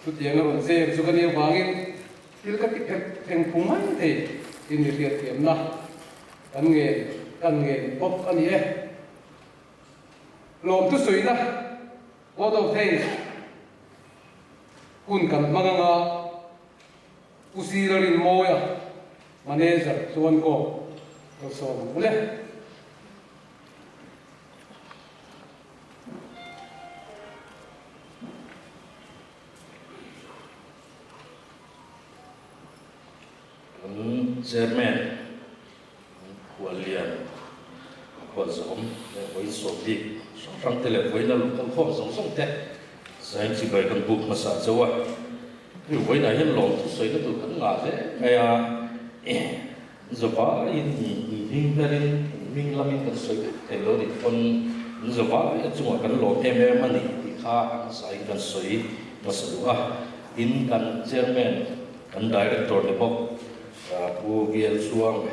chutiang a rawn zem chu ka nih avangin thil ka ti phet theng phung mai thei tin mi hriatthiamna kan ngen kan ngen bawk a ni e. Lawmthu suihna, Vote of Thanks, hun kan hmang anga Pu Sira Rinmawia, Manager, chuan kaw lo sawm ang ule. Kan Chairman, Khuallian, Khualzawm leh vawiin sawm bik hrang hrang te leh vawiin a luhkhawm khawm zawng zawng te zain chibai kan buk hmasa chauh a. Hei vawiinah hian lawmthu sawina tur kan ngah hle mai a. Zavaiin hming hmerin, hming lamin kan sawi vek thei lo nih pawn zavai a chungah kan lawm em em a ni tih kha a hmasain kan sawi hmasa duh a. Tin, kan Chairman, kan Director ni bawk Pu VL Chuang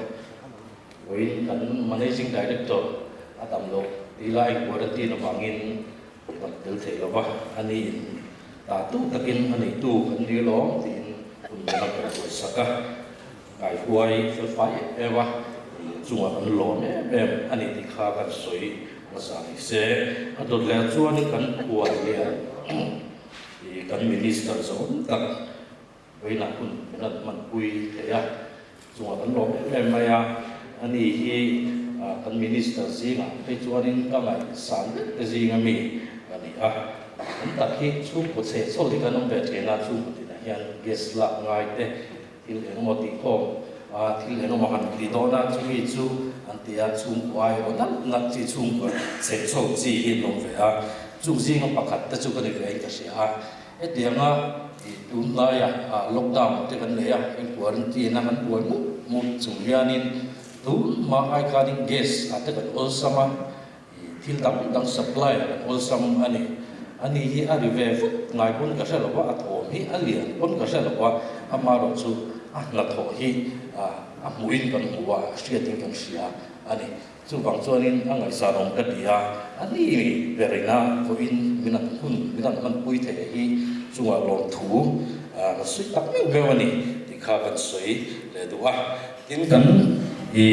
vawiin kan Managing Director a dam loh tih lai quarantine avangin kan tel thei lo va, a niin ta tu takin a neitu kan ni alawm tiin hun danga kan buaisak a. Kaihuai fel fai em em a, chungah kan lawm em em a ni tih kha kan sawi hmasa ni se. A dawt leh chuan kan khual hian kan Minister zawng tak vawiinah hun min rawn hmanpui thei a, chungah kan lawm em em mai a. Ani hi kan Minister zingah phei chuanin ka ngaihsan vek te zinga mi a ni a. Kan tak hi chhungkaw chhehchhawl hi kan awm ve thin a, chhungkaw tinah hian gas lak ngai te, Thil engemaw tih khawm a, thil engemaw han ti dawn a, chumi chu an ti a, chhungkua ai aw nalh nalh chi chhungkua chheh chho chi hi an awm ve a, chung zinga pakhat te chu ka ni ve in ka hria a, hetianga ih tunlaia lockdown te kan nei a, in quarantine a kan buai mup mup chung hianin tun hma ai khanin gas ah te kan awlsam a, ih thil dang dang supply ah kan awlsam a ni. Ani hi a ri ve vut ngai pawn ka hre lo va, a thawm hi a lian pawn ka hre lo va, amaherawh chu a hnathawh hi a hmuhin kan hmu a, a hriatin kan hria a ni. Chuvang chuanin a ngaihsanawm ka ti a, ani berina vawiin min an hun min an hmanpui theih hi chungah lawmthu ka sawi tak meuh meuh a ni tih kha kan sawi leh duh a. Tin kan i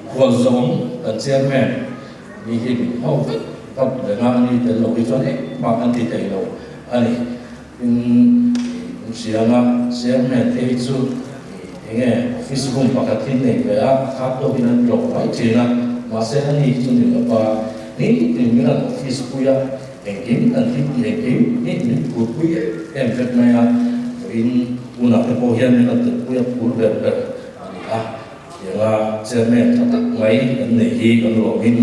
khualzawm kan chairman ni hi min ho vek vat reng a, ani tel lo hi chuan engmah kan ti thei lo a ni. Tin i hrianga chairman te hi chu i enge office room pakhat hi nei ve a, a khat tawkin an tlawk mai thin a, mahse ani hi chu ni lova nitin min an office pui a. Engkim kan thil tih engkim hi min phurpui em em vek mai a, vawiin hunah te pawh hian min rawn telpui a phur ber ber a ni a. Tianga chairman tha tak mai kan neih hi kan lawmin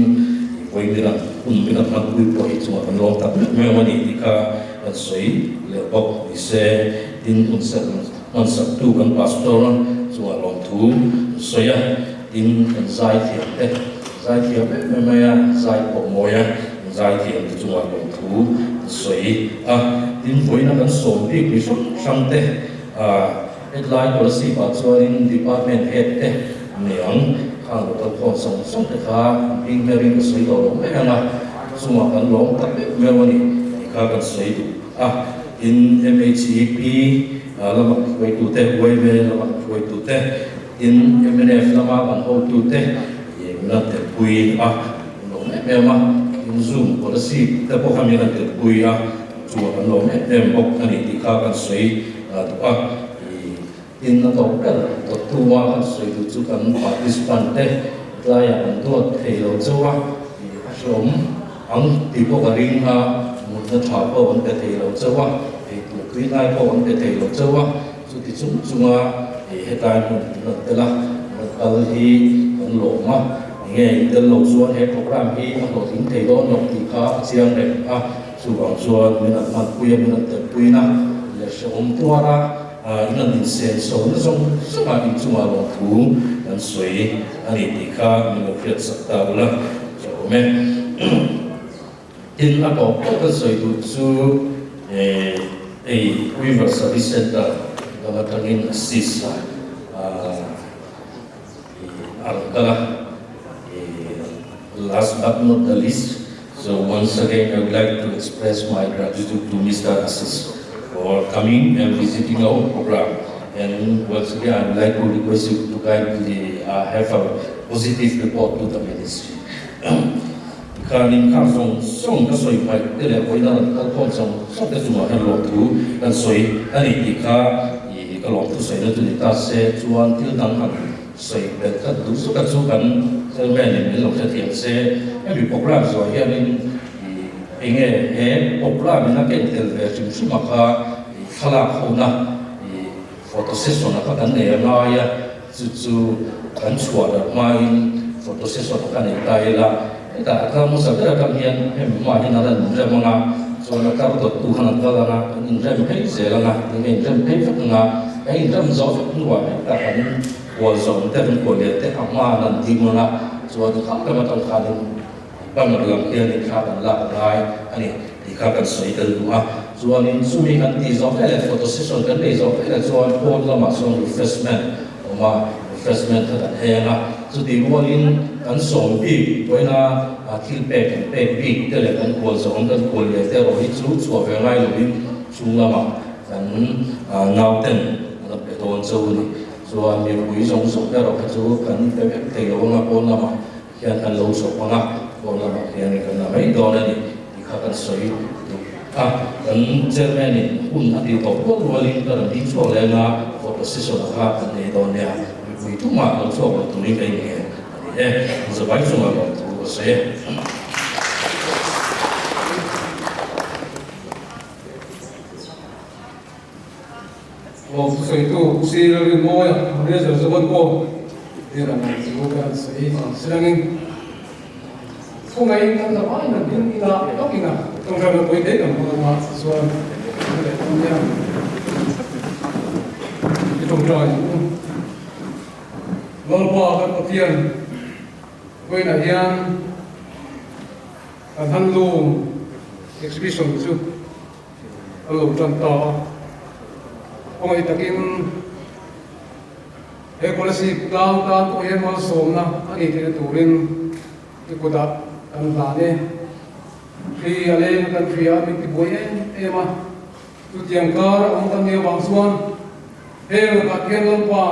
vawiin min rawn hun min rawn hmanpui pawh hi chungah kan lawm tak meuh meuh a ni tih kha kan sawi leh bawk ni se. Tin, hun hmansaktu kan pastor chungah lawmthu kan sawi a. Tin, kan zaithiam te, zaithiam em em mai a, zai pawh mawi a, kan zaithiam te chungah lawmthu kan sawi a. Tin, vawiina kan sawm bik mi hrang hrang te, hetlai Kolasib ah chuanin Department Head te an nei ang, khang local khawm sawng sawng te kha an hming berin ka sawi tawh lo mai ang a, chungah kan lawm tak meuh meuh a ni tih kha kan sawi duh a. Tin, MHEP lama hruaitute, YMA lama hruaitute, Tin, mnf lama kan hotute min an telpui a, an lawm em em a, tin Zoom policy te pawh kha min an telpui a, chu an lawm em em bawk a ni tih kha kan sawi duh a. Tin, a tawp ber dawttu a kan sawi duh chu kan participant te tlaiah kan duat thei lo chauh a, a hlawm ang tih pawh ka ring a, mutna tha pawh an pe thei lo chauh a, eitur tuihnai pawh an pe thei lo chauh a, Chuti chung chunga hetlai hmun kan rawn tel a, rawn kal hi kan lawm a, enge in tel lo chuan he program hi a hlawhtling thei dawn lo tih kha a chiang reng a, chuvang chuan min rawn hmanpui a, min rawn telpuina leh hrehawm tuara in rawn insen so na zawng zawngah inchungah lawmthu kan sawi a ni tih kha min lo hriatsak ta ula ka awm e. Tin, a tawp tawp kan sawi duh chu hei Weaver Service Centre lam atangin assist a a rawn kal a, last but not the least, so once again I would like to express my gratitude to Mister Assis for coming and visiting our program and once again I would like to request you to kindly have a positive report to the ministry. Khanin khang zawng zawng ka sawi hmaih te leh vawiina rawn kal khawm zawng zawng te chungah hian lawmthu kan sawi a ni tih kha ih ka lawmthu sawina chu ni ta se chuan thil dang han sawi belh khat duh zuk a chu kan chairman in min lo hrethiam se hemi program zawh hianin ih enge he program in a ken tel ve hrim hrim a kha ih thlalak hona ih photo session a kha kan nei a ngai a. Chu chu kan chhuah darh hmain photo session ka nei ta ila, hetah a kal hmasa ber atang hian hemi hmaah hian a rawn inrem ang a, chuan a kar dawttu khan an kal ang a, kan inrem phei zel ang a, tinge inrem phei vek ang a, kan inrem zawh vek hnuah hetah kan kual zawm te kan kual lian te a hmaan an ding ang a, chuan kham lam atang khanin banner lam hianin thla kan lak a ngai a ni tih kha kan sawi tel duh a, chuanin chumi kan tih zawh veleh photo session kan nei zawh veleh chuan pawn lamah chuan refreshment a awm a, refreshment kha kan heng a, chutih rualin kan sawm bik vawiina thil pek kan pek bik te leh kan kual zawh ang kan kual leh te erawh hi chu chhuah ve ngai lovin chhung lamah kan nauten an pe dawn chauh a ni. Chuan mipui zawng zawng erawh kha chu kan pe vek thei lo anga pawn lamah hian kan lo chawp ang a, pawn lamah hian kan la mai dawn a ni tih kha kan sawi duh a. Kan chairman in hun a tih tawh rual rualin ka rawn ding chhuak leng a, photo session a kha kan nei dawn nia, mipui tumah lo chhuak lo turin ka inngen a ni e. Zabai chungah lawmthu ka sawi e. Lawm thusawitu Sir Rinmawia Manager Zaban pawh hnenah lawmthu ka han sawi ang silangin khawngaihin kan zavai nan ding ila lawk ina tawngtaina pawhin daih kan hmang anga chuan kan leh dawn nia i tawngtai ang u. Lalpa kan Pathian vawiinah hian kan handloom exhibition chu a lo tan ta a. Khawngaih takin he Kolasib tlang tan pawh hian malsawmna a ni theihna turin i kutah kan hlan e. Hri a leng a kan hria a min tibuai em em a, chutiang kar a awm kan nih avang chuan heng lakah khian Lalpa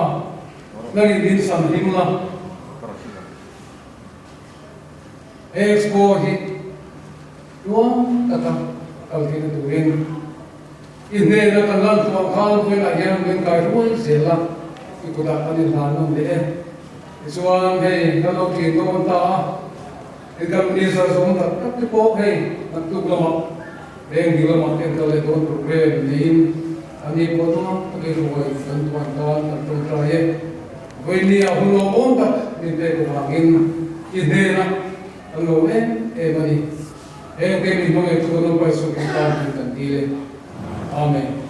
nangin min san him la. He expo hi tluang taka kal theihna turin i hnena kan lan thuang khan vawiinah hian min kai ruai zel a, i kutah kan inhlan nawn leh e. Tichuan hei kan lo ṭin dawn ta a, i kan minister zawm tak tak te pawh hei naktuk lamah. Veng ding lamah te an kal leh dawn programme neiin a ni pawh tluang takin ruai kan tuan tan kan tawngtai e. Vawinia hun lawmawm tak min pek avangin i hnenah kan lawm em em a ni. Heng te min hmangaihtu kan awm paisukin tan tih kan dil e. Amen.